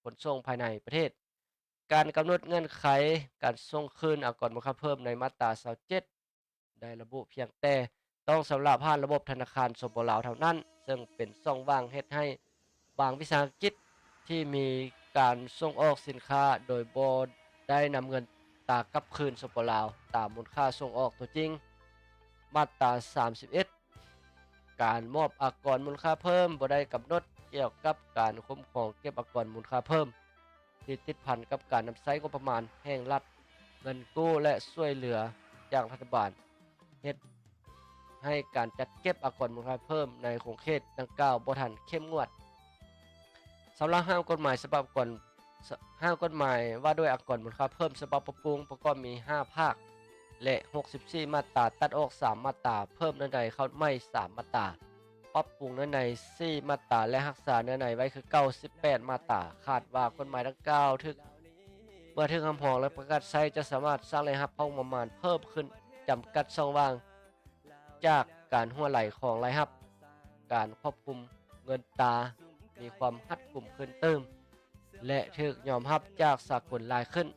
ຂົນສົ່ງພາຍໃນປະເທດ. ການກຳນົດເງື່ອນໄຂການສົ່ງຄືນອາກອນມູນຄ່າເພີ່ມໃນມາດຕາຊາວເຈັດ ໄດ້ລະບຸພຽງແຕ່ຕ້ອງຊຳລະຜ່ານລະບົບທະນາຄານ ສປປ ລາວ ເທົ່ານັ້ນ, ເຊິ່ງເປັນຊ່ອງວ່າງເຮັດໃຫ້ບາງວິສາຫະກິດທີ່ມີການສົ່ງອອກສິນຄ້າໂດຍບໍ່ໄດ້ນຳເງິນຕາກັບຄືນ ສປປ ລາວ ຕາມມູນຄ່າສົ່ງອອກຕົວຈິງ. ມາດຕາສາມສິບເອັດ ການມອບອາກອນມູນຄ່າເພີ່ມບໍ່ໄດ້ກຳນົດກ່ຽວກັບການຄຸ້ມຄອງເກັບອາກອນມູນຄ່າເພີ່ມທີ່ຕິດພັນກັບການນຳໃຊ້ງົບປະມານແຫ່ງລັດ, ເງິນກູ້ ແລະ ຊ່ວຍເຫຼືອຈາກລັດຖະບານ, ເຮັດໃຫ້ການຈັດເກັບອາກອນມູນຄ່າເພີ່ມໃນຂົງເຂດດັ່ງກ່າວບໍ່ທັນເຂັ້ມງວດ. ສຳລັບຮ່າງກົດໝາຍສະບັບອາກອນ ຮ່າງກົດໝາຍວ່າດ້ວຍອາກອນມູນຄ່າເພີ່ມ ສະບັບປັບປຸງ ປະກອບມີຫ້າພາກ ແລະ ຫົກສິບສີ່ມາດຕາ, ຕັດອອກສາມມາດຕາ, ເພີ່ມເນື້ອໃນເຂົ້າໃໝ່ສາມມາດຕາ, ປັບປຸງເນື້ອໃນສີ່ມາດຕາ ແລະ ຮັກສາເນື້ອໃນໄວ້ຄືເກົ່າສິບແປດມາດຕາ. ຄາດວ່າກົດໝາຍດັ່ງກ່າວຖືກ ເມື່ອຖືກຮັບຮອງ ແລະ ປະກາດໃຊ້ ຈະສາມາດສ້າງລາຍຮັບເຂົ້າງົບປະມານເພີ່ມຂຶ້ນ, ຈຳກັດຊ່ອງວ່າງຈາກການຮົ່ວໄຫຼຂອງລາຍຮັບ, ການຄວບຄຸມເງິນຕາມີຄວາມຮັດກຸມຂຶ້ນຕື່ມ ແລະ ຖືກຍອມຮັບຈາກສາກົນຫຼາຍຂຶ້ນ.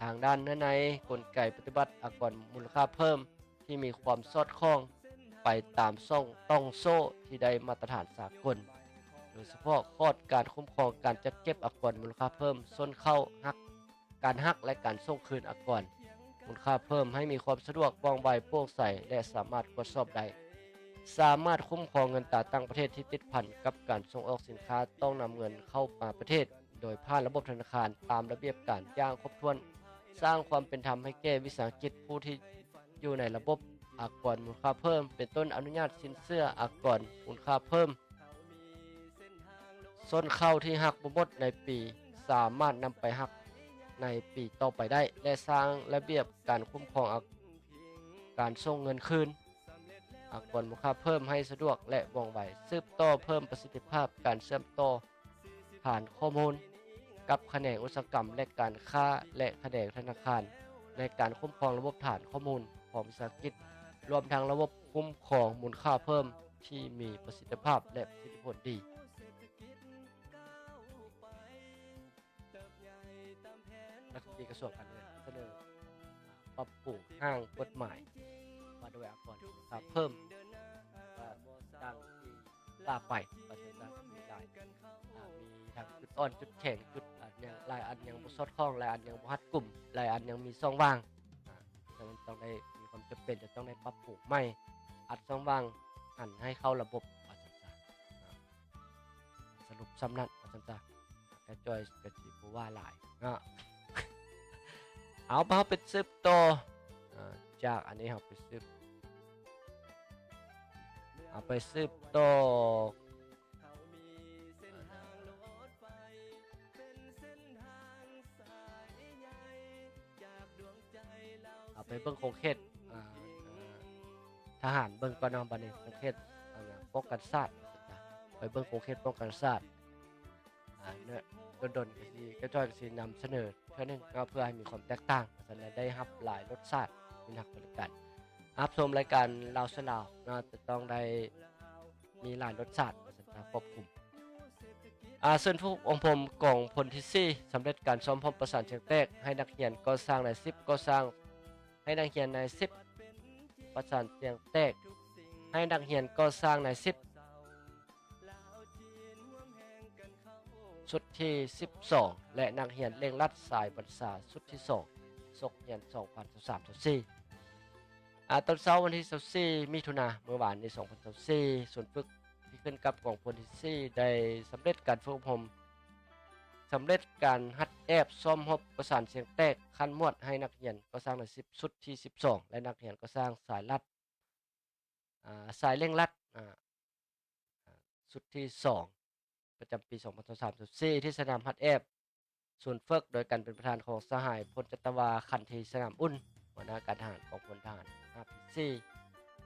ທາງດ້ານເນື້ອໃນ, ກົນໄກປະຕິບັດອາກອນມູນຄ່າເພີ່ມທີ່ມີຄວາມສອດຄ່ອງໄປຕາມຊ່ອງຕ່ອງໂສ້ທີ່ໄດ້ມາດຕະຖານສາກົນ, ໂດຍສະເພາະຂອດການຄຸ້ມຄອງການຈັດເກັບອາກອນມູນຄ່າເພີ່ມ, ຊົນເຂົ້າ, ການຫັກ ແລະ ການສົ່ງຄືນອາກອນມູນຄ່າເພີ່ມໃຫ້ມີຄວາມສະດວກ, ວ່ອງໄວ, ໂປ່ງໃສ ແລະ ສາມາດກວດສອບໄດ້. ສາມາດຄຸ້ມຄອງເງິນຕາຕ່າງປະເທດທີ່ຕິດພັນກັບການສົ່ງອອກສິນຄ້າ, ຕ້ອງນຳເງິນເຂົ້າມາປະເທດ ໂດຍຜ່ານລະບົບທະນາຄານຕາມລະບຽບການຢ່າງຄົບຖ້ວນ, ສ້າງຄວາມເປັນທຳໃຫ້ແກ່ວິສາຫະກິດຜູ້ທີ່ຢູ່ໃນລະບົບອາກອນມູນຄ່າເພີ່ມ, ເປັນຕົ້ນອະນຸຍາດສິນເຊື່ອອາກອນມູນຄ່າເພີ່ມ, ຊົນເຂົ້າທີ່ຫັກບໍ່ໝົດໃນປີ ສາມາດນຳໄປຫັກໃນປີຕໍ່ໄປໄດ້ ແລະ ສ້າງລະບຽບການຄຸ້ມຄອງອາ ການສົ່ງເງິນຄືນອາກອນມູນຄ່າເພີ່ມໃຫ້ສະດວກ ແລະ ວ່ອງໄວ, ສືບຕໍ່ເພີ່ມປະສິດທິພາບການເຊື່ອມຕໍ່ ຖານຂໍ້ມູນກັບຂະແໜງອຸດສາຫະກຳ ແລະ ການຄ້າ ແລະ ຂະແໜງທະນາຄານ ໃນການຄຸ້ມຄອງລະບົບຖານຂໍ້ມູນຂອງວິສາຫະກິດ, ລວມທັງລະບົບຄຸ້ມຄອງມູນຄ່າເພີ່ມທີ່ມີປະສິດທິພາບ ແລະ ປະສິດທິຜົນດີ. ລັດຖະມົນຕີກະຊວງການເງິນສະເໜີປັບປຸງຮ່າງກົດໝາຍວ່າດ້ວຍອາກອນມູນຄ່າເພີ່ມ ກໍດັ່ງທີ່ ວ່າໄປ ວ່າຊັ້ນຊະ ມີຫຼາຍ ອ່າ ມີທັງຈຸດອ່ອນ ຈຸດແຂງ ຈຸດອັນຍັງ ຫຼາຍອັນຍັງບໍ່ສອດຄ່ອງ, ຫຼາຍອັນຍັງບໍ່ຮັດກຸມ, ຫຼາຍອັນຍັງມີຊ່ອງວ່າງ ອ່າ ສະນັ້ນຕ້ອງໄດ້ມີຄວາມຈຳເປັນ ຈະຕ້ອງໄດ້ປັບປຸງໃໝ່ ອັດຊ່ອງວ່າງຫັ້ນໃຫ້ເຂົ້າລະບົບ ວ່າຊັ້ນຊະ ອ່າ ສະຫຼຸບສ່ຳນັ້ນ ວ່າຊັ້ນຊະ. ກະຈ່ອຍກະຊິບໍ່ວ່າຫຼາຍເນາະ. ເອົາ ເຮົາໄປສືບຕໍ່ ເອີ ຈາກອັນນີ້ເຮົາໄປສືບ ເຮົາໄປສືບຕໍ່ ເຮົາໄປເບິ່ງຂົງເຂດ ອ່າ ອ່າ ທະຫານເບິ່ງກ່ອນເນາະ. ບັດນີ້ຂົງເຂດ ອ່າ ປ້ອງກັນຊາດ ໄປເບິ່ງຂົງເຂດປ້ອງກັນຊາດ. ອ່າ ເນາະ ດົນໆ ກະຊິ ກະຈ່ອຍກະຊິນຳສະເໜີເທື່ອໜຶ່ງເນາະ ເພື່ອໃຫ້ມີຄວາມແຕກຕ່າງ ວ່າຊັ້ນ ແລະ ໄດ້ຮັບຫຼາຍລົດຊາດ ມີນັກບໍລິການ ຮັບຊົມລາຍການລາວຊາວລາວເນາະ ຈະຕ້ອງໄດ້ມີຫຼາຍລົດຊາດ ວ່າຊັ້ນ ຄວບຄຸມ. ອ່າ ເຊີນຜູ້ອົບຮົມກອງພົນທີສີ່ ສຳເລັດການຊ້ອມຮົບປະສານສຽງແຕກ ໃຫ້ນັກຮຽນກໍ່ສ້າງນາຍສິບ ກໍ່ສ້າງ ໃຫ້ນັກຮຽນນາຍສິບ ປະສານສຽງແຕກ ໃຫ້ນັກຮຽນກໍ່ສ້າງນາຍສິບ ຊຸດທີສິບສອງ ແລະ ນັກຮຽນເລັ່ງລັດສາຍບັນຊາ ຊຸດທີສອງ ສົກຮຽນສອງພັນຊາວສາມ ຊາວສີ່. ອາ ຕອນເຊົ້າວັນທີຊາວສີ່ ມິຖຸນາ ມື້ວານນີ້ ສອງພັນຊາວສີ່ ສູນຝຶກທີ່ຂຶ້ນກັບກອງພົນທີສີ່ ໄດ້ສຳເລັດການຝຶກອົບຮົມ ສຳເລັດການຫັດແອບຊ້ອມຮົບປະສານສຽງແຕກຂັ້ນໝວດ ໃຫ້ນັກຮຽນກໍ່ສ້າງນາຍສິບ ຊຸດທີສິບສອງ ແລະ ນັກຮຽນກໍ່ສ້າງສາຍລັດ ອາ ສາຍເລັ່ງລັດ ອາ ຊຸດທີສອງ ປະຈຳປີສອງພັນຊາວສາມ ຊາວສີ່ ທີ່ສະໜາມຫັດແອບສູນຝຶກ ໂດຍການເປັນປະທານຂອງສະຫາຍ ພົນຈັດຕະວາ ຂັນທີ ສະໜາມອຸ່ນ ຫົວໜ້າການທະຫານກອງພົນທະຫານ ຮາບທີສີ່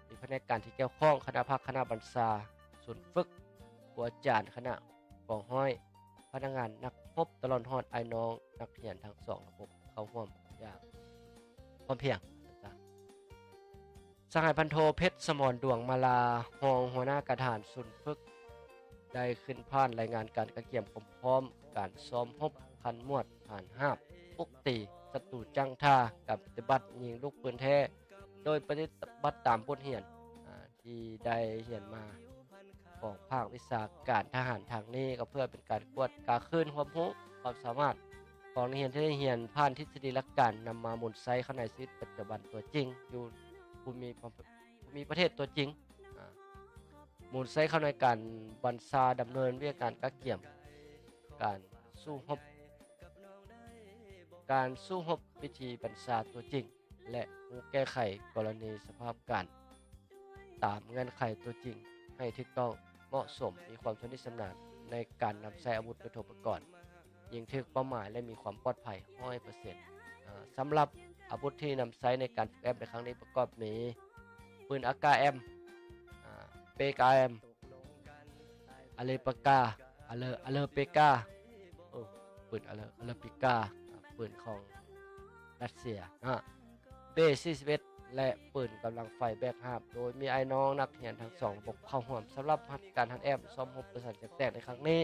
ມີພະແນກການທີ່ກ່ຽວຂ້ອງ ຄະນະພັກ ຄະນະບັນຊາສູນຝຶກ, ຄູອາຈານ, ຄະນະກອງຮ້ອຍ, ພະນັກງານນັກຮົບ ຕະຫຼອດຮອດອ້າຍນ້ອງນັກຮຽນທັງສອງລະບົບ ເຂົ້າຮ່ວມຢ່າງພ້ອມພຽງ. ສະຫາຍພັນໂທ ເພັດສະໝອນ ດວງມາລາ ຮອງຫົວໜ້າການທະຫານສູນຝຶກ ໄດ້ຂຶ້ນຜ່ານລາຍງານການກະກຽມຄວາມພ້ອມການຊ້ອມຮົບຂັ້ນໝວດ ທະຫານຮາບ, ປຸກຕີສັດຕູ, ຈັ້ງທ່າ, ການປະຕິບັດຍິງລູກປືນແທ້ ໂດຍປະຕິບັດຕາມບົດຮຽນ ອາ ທີ່ໄດ້ຮຽນມາຂອງພາກວິຊາການທະຫານທາງນີ້ ກໍເພື່ອເປັນການກວດກາຄືນຄວາມຮູ້ຄວາມສາມາດຂອງນັກຮຽນທີ່ໄດ້ຮຽນຜ່ານທິດສະດີຫຼັກການ ນຳມາໝູນໃຊ້ເຂົ້າໃນຊີວິດປະຈຳວັນຕົວຈິງ ຢູ່ພູມິ ພູມິປະເທດຕົວຈິງ ອາ ໝູນໃຊ້ເຂົ້າໃນການບັນຊາດຳເນີນວຽກງານກະກຽມການສູ້ຮົບ ການສູ້ຮົບວິທີບັນຊາຕົວຈິງ ແລະ ຮູ້ແກ້ໄຂກໍລະນີສະພາບການຕາມເງື່ອນໄຂຕົວຈິງໃຫ້ຖືກຕ້ອງເໝາະສົມ, ມີຄວາມຊຳນິຊຳນານໃນການນຳໃຊ້ອາວຸດຍຸດໂທປະກອນ ຍິງຖືກເປົ້າໝາຍ ແລະ ມີຄວາມປອດໄພຮ້ອຍເປີເຊັນ. ເອີ ສຳລັບອາວຸດທີ່ນຳໃຊ້ໃນການຝຶກແອມໃນຄັ້ງນີ້ປະກອບມີ ປືນອາກາແອມ, ອາ ເປກາແອມ, ອາເລປະກາ, ອາເລ, ອາເລເປກາ, ໂອ້ ປືນອາເລ, ອາເລເປກາ, ອາ ປືນຂອງຣັດເຊຍເນາະ, ເບສີ່ສິບເອັດ ແລະ ປືນກຳລັງໄຟແບກຫາບ, ໂດຍມີອ້າຍນ້ອງນັກຮຽນທັງສອງລະບົບເຂົ້າຮ່ວມ. ສຳລັບການຫັດແອມຊ້ອມຮົບປະສານແຈມແຕກໃນຄັ້ງນີ້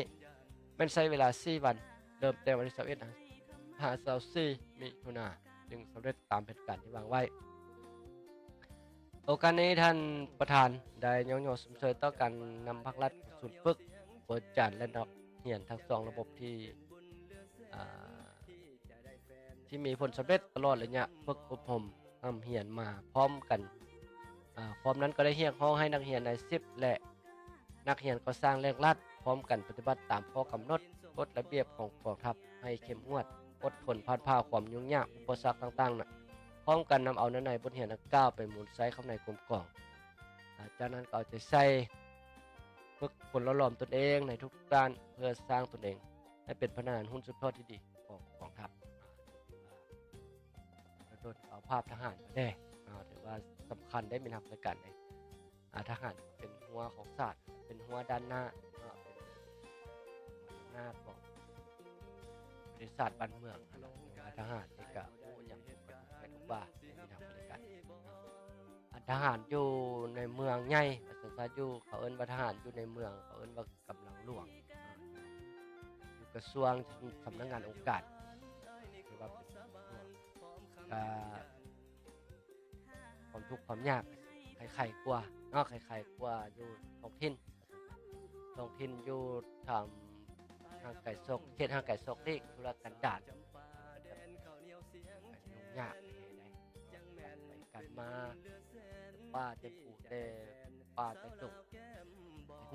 ແມ່ນໃຊ້ເວລາສີ່ວັນ, ເລີ່ມແຕ່ວັນທີຊາວເອັດຫາຊາວສີ່ມິຖຸນາ ຈຶ່ງສຳເລັດຕາມແຜນການທີ່ວາງໄວ້. ໂອກາດນີ້ທ່ານປະທານໄດ້ຍ້ອງຍໍຊົມເຊີຍຕໍ່ການນຳພາກລັດສູນຝຶກຄູອາຈານ ແລະ ນັກຮຽນທັງສອງລະບົບທີ່ ອາ ທີ່ມີຜົນສຳເລັດຕະຫຼອດໄລຍະຝຶກອົບຮົມຮ່ຳຮຽນມາພ້ອມກັນ. ອາ ພ້ອມນັ້ນກໍໄດ້ຮຽກຮ້ອງໃຫ້ນັກຮຽນນາຍສິບ ແລະ ນັກຮຽນກໍ່ສ້າງເລັ່ງລັດ ພ້ອມກັນປະຕິບັດຕາມຂໍ້ກຳນົດ, ກົດລະບຽບຂອງກອງທັບໃຫ້ເຂັ້ມງວດ, ອົດທົນຜ່ານຜ່າຄວາມຫຍຸ້ງຍາກ, ອຸປະສັກຕ່າງໆ, ພ້ອມກັນນຳເອົາເນື້ອໃນບົດຮຽນດັ່ງກ່າວໄປໝູນໃຊ້ເຂົ້າໃນກົມກອງ. ອາ ຈາກນັ້ນກໍເອົາໃຈໃສ່ຝຶກຝົນຫຼໍ່ຫຼອມຕົນເອງໃນທຸກໆດ້ານ ເພື່ອສ້າງຕົນເອງໃຫ້ເປັນພະນັກງານຮຸ່ນສືບທອດທີ່ດີຂອງກອງທັບ. ໂດຍເອົາພາບທະຫານມາແດ່ ເນາະ ຖືວ່າສຳຄັນໄດ້ ມີນຳໃນການໄດ້ ອາ ທະຫານເປັນຫົວຂອງຊາດ, ເປັນຫົວດ້ານໜ້າເນາະ, ເປັນຫົວດ້ານໜ້າຂອງປະເທດຊາດບ້ານເມືອງຫັ້ນນະ. ທະຫານນີ້ກະຮູ້ຫຍັງເບິດທຸກແນວທຸກວ່າ ມີນຳໃນການ ອັນທະຫານຢູ່ໃນເມືອງໃຫຍ່ ວ່າຊັ້ນຊະ, ຢູ່ ເຂົາເອີ້ນວ່າທະຫານຢູ່ໃນເມືອງ ເຂົາເອີ້ນວ່າກຳລັງຫຼວງ, ຢູ່ກະຊວງ, ສຳນັກງານອົງການ ຖືວ່າເປັນ ກະ ຄວາມທຸກຄວາມຍາກໄຄໆກວ່າເນາະ, ໄຄໆກວ່າຢູ່ທ້ອງຖິ່ນ, ທ້ອງຖິ່ນຢູ່ທາງຫ່າງໄກສອກ, ເຂດຫ່າງໄກສອກຫຼີກ, ທຸລະກັນດານ, ການຫຍຸ້ງຍາກໃດໆ ການໄປການມາ, ແຕ່ປ່າແຕ່ພູ, ແຕ່ປ່າແຕ່ດົງ,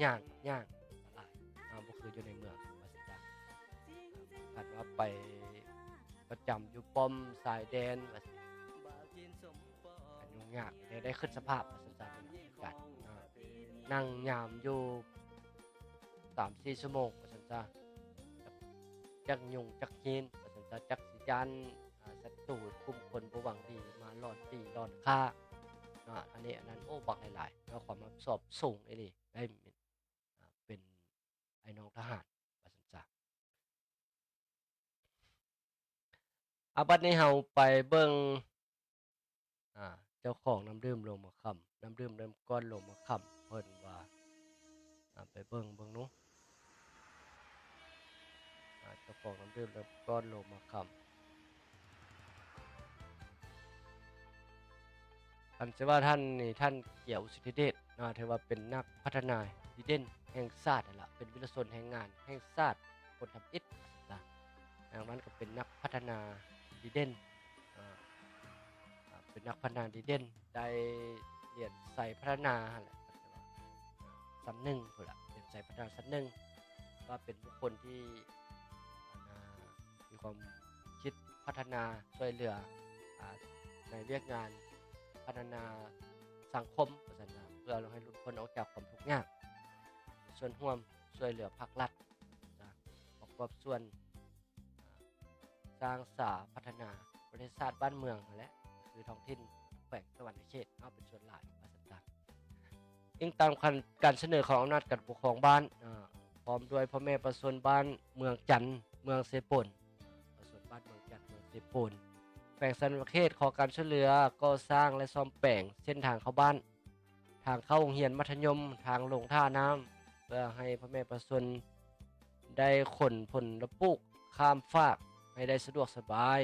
ຍາກ, ຍາກຫຼາຍ, ບໍ່ຄືຢູ່ໃນເມືອງ ວ່າຊັ້ນຊະ. ຄັນວ່າໄປ ປະຈຳຢູ່ປ້ອມຊາຍແດນ ວ່າຊັ້ນ ກະຫຍຸ້ງຍາກ ແຕ່ໄດ້ຂຶ້ນສະພາບ ວ່າຊັ້ນຊະ ເປັນການ ເນາະ ນັ່ງຍາມຢູ່ສາມສີ່ຊົ່ວໂມງ ວ່າຊັ້ນຊະ, ຈັກຍຸງຈັກຮີນ ວ່າຊັ້ນຊະ, ຈັກຊິຢ້ານ ອາ ສັດຕູ ກຸ່ມຄົນບໍ່ຫວັງດີມາຫຼອນຕີຫຼອນຂ້າ ເນາະ. ອັນນີ້ ອັນນັ້ນ ໂອ້ ບັກຫຼາຍໆ ເນາະ, ຄວາມຮັບຜິດຊອບສູງອີ່ຫຼີ ໄດ້ ເປັນອ້າຍນ້ອງທະຫານ ວ່າຊັ້ນຊະ. ອາ ບັດນີ້ເຮົາໄປເບິ່ງ ອາ ເຈົ້າຂອງນ້ຳດື່ມໂລມະຄຳ, ນ້ຳດື່ມເລີ່ມກ້ອນໂລມະຄຳ ເພິ່ນວ່າ ອາ ໄປເບິ່ງເບິ່ງດູ ອາ ເຈົ້າຂອງນ້ຳດື່ມເລີ່ມກ້ອນໂລມະຄຳ. ອັນ ຊິວ່າທ່ານນີ້ ທ່ານ ກຽວ ອຸສິດທິເດດ ນະ ຖືວ່າເປັນນັກພັດທະນາດີເດັ່ນແຫ່ງຊາດຫັ້ນລະ, ເປັນວິລະຊົນແຮງງານແຫ່ງຊາດຄົນທຳອິດນະ. ນອກນັ້ນກໍເປັນນັກພັດທະນາດີເດັ່ນ ເອີ ເປັນນັກພັດທະນາດີເດັ່ນ ໄດ້ຫຼຽນໄຊພັດທະນາຫັ້ນແຫຼະ ຊັ້ນໜຶ່ງພຸ້ນລະ, ຫຼຽນໄຊພັດທະນາຊັ້ນໜຶ່ງ ວ່າເປັນບຸກຄົນທີ່ ອັນນາ ມີຄວາມຄິດພັດທະນາຊ່ວຍເຫຼືອ ອາ ໃນວຽກງານພັດທະນາສັງຄົມ ວ່າຊັ້ນນະ, ເພື່ອໃຫ້ຫຼຸດພົ້ນອອກຈາກຄວາມທຸກຍາກ, ມີສ່ວນຮ່ວມຊ່ວຍເຫຼືອພາກລັດນະ, ປະກອບສ່ວນ ອາ ສ້າງສາພັດທະນາປະເທດຊາດບ້ານເມືອງຫັ້ນແຫຼະ, ຄືທ້ອງຖິ່ນແຂວງສະຫວັນນະເຂດເນາະ ເປັນສ່ວນຫຼາຍ ວ່າຊັ້ນຊະ. ອີງຕາມການສະເໜີຂອງອຳນາດການປົກຄອງບ້ານ ອາ ພ້ອມດ້ວຍພໍ່ແມ່ປະຊາຊົນບ້ານເມືອງຈັນ ເມືອງເຊໂປນ, ປະຊາຊົນບ້ານເມືອງຈັນ ເມືອງເຊໂປນ ແຂວງສະຫວັນນະເຂດ ຂໍການຊ່ວຍເຫຼືອກໍ່ສ້າງ ແລະ ສ້ອມແປງເສັ້ນທາງເຂົ້າບ້ານ, ທາງເຂົ້າໂຮງຮຽນມັດທະຍົມ, ທາງລົງທ່ານ້ຳ ເພື່ອໃຫ້ພໍ່ແມ່ປະຊາຊົນໄດ້ຂົນຜົນລະປູກຂ້າມຟາກໃຫ້ໄດ້ສະດວກສະບາຍ.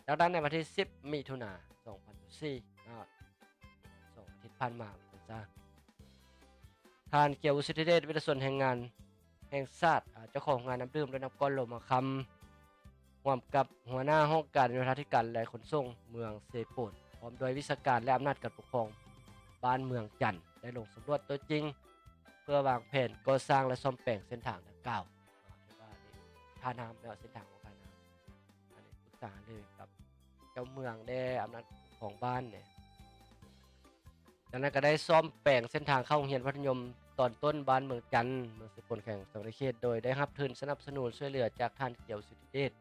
ດັ່ງນັ້ນ ໃນວັນທີສິບ ມິຖຸນາ ສອງພັນຊາວສີ່ ເນາະ ສອງອາທິດຜ່ານມາ ວ່າຊັ້ນຊະ, ທ່ານ ກຽວ ອຸສິດທິເດດ ວິລະຊົນແຮງງານແຫ່ງຊາດ ອາ ເຈົ້າຂອງໂຮງງານນ້ຳດື່ມ ແລະ ນ້ຳກ້ອນໂລມະຄຳ ຮ່ວມກັບຫົວໜ້າຫ້ອງການໂຍທາທິການ ແລະ ຂົນສົ່ງເມືອງເຊໂປນ ພ້ອມດ້ວຍວິຊາການ ແລະ ອຳນາດການປົກຄອງບ້ານເມືອງຈັນ ໄດ້ລົງສຳຫຼວດຕົວຈິງ ເພື່ອວາງແຜນກໍ່ສ້າງ ແລະ ສ້ອມແປງເສັ້ນທາງດັ່ງກ່າວ. ເອີ ຖືວ່ານີ້ທ່ານ້ຳເນາະ, ເສັ້ນທາງຂອງທ່ານ້ຳ ອັນນີ້ປຶກສາຫາລືກັບເຈົ້າເມືອງແດ່ ອຳນາດຂອງບ້ານແດ່. ຈາກນັ້ນກໍໄດ້ສ້ອມແປງເສັ້ນທາງເຂົ້າໂຮງຮຽນມັດທະຍົມ ຕອນຕົ້ນບ້ານເມືອງຈັນ ເມືອງເຊໂປນ ແຂວງສະຫວັນນະເຂດ ໂດຍໄດ້ຮັບທຶນສະໜັບສະໜູນຊ່ວຍເຫຼືອຈາກທ່ານ ກຽວ ສິດທິເດດ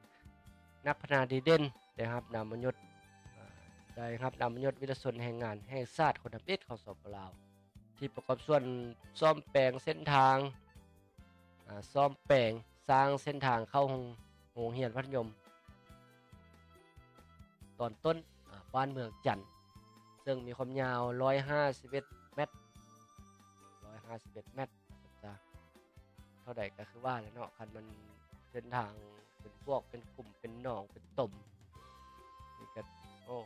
ນັກພັດທະນາດີເດັ່ນ ໄດ້ຮັບນາມມະຍົດ ໄດ້ຮັບນາມມະຍົດວິລະຊົນແຫ່ງງານແຫ່ງຊາດຄົນທຳອິດຂອງ ສປປ ລາວ ທີ່ປະກອບສ່ວນສ້ອມແປງເສັ້ນທາງ ອາ ສ້ອມແປງສ້າງເສັ້ນທາງເຂົ້າໂຮງ ໂຮງຮຽນມັດທະຍົມຕອນຕົ້ນ ອາ ບ້ານເມືອງຈັນ ເຊິ່ງມີຄວາມຍາວຮ້ອຍຫ້າສິບເອັດແມັດ ຮ້ອຍຫ້າສິບເອັດແມັດ ເທົ່າໃດກໍຄືວ່າແຫຼະເນາະ ຄັນມັນເສັ້ນທາງເປັນບວກ ເປັນຂຸມ ເປັນໜອງ ເປັນຕົມ ນີ້ກໍ ໂອ້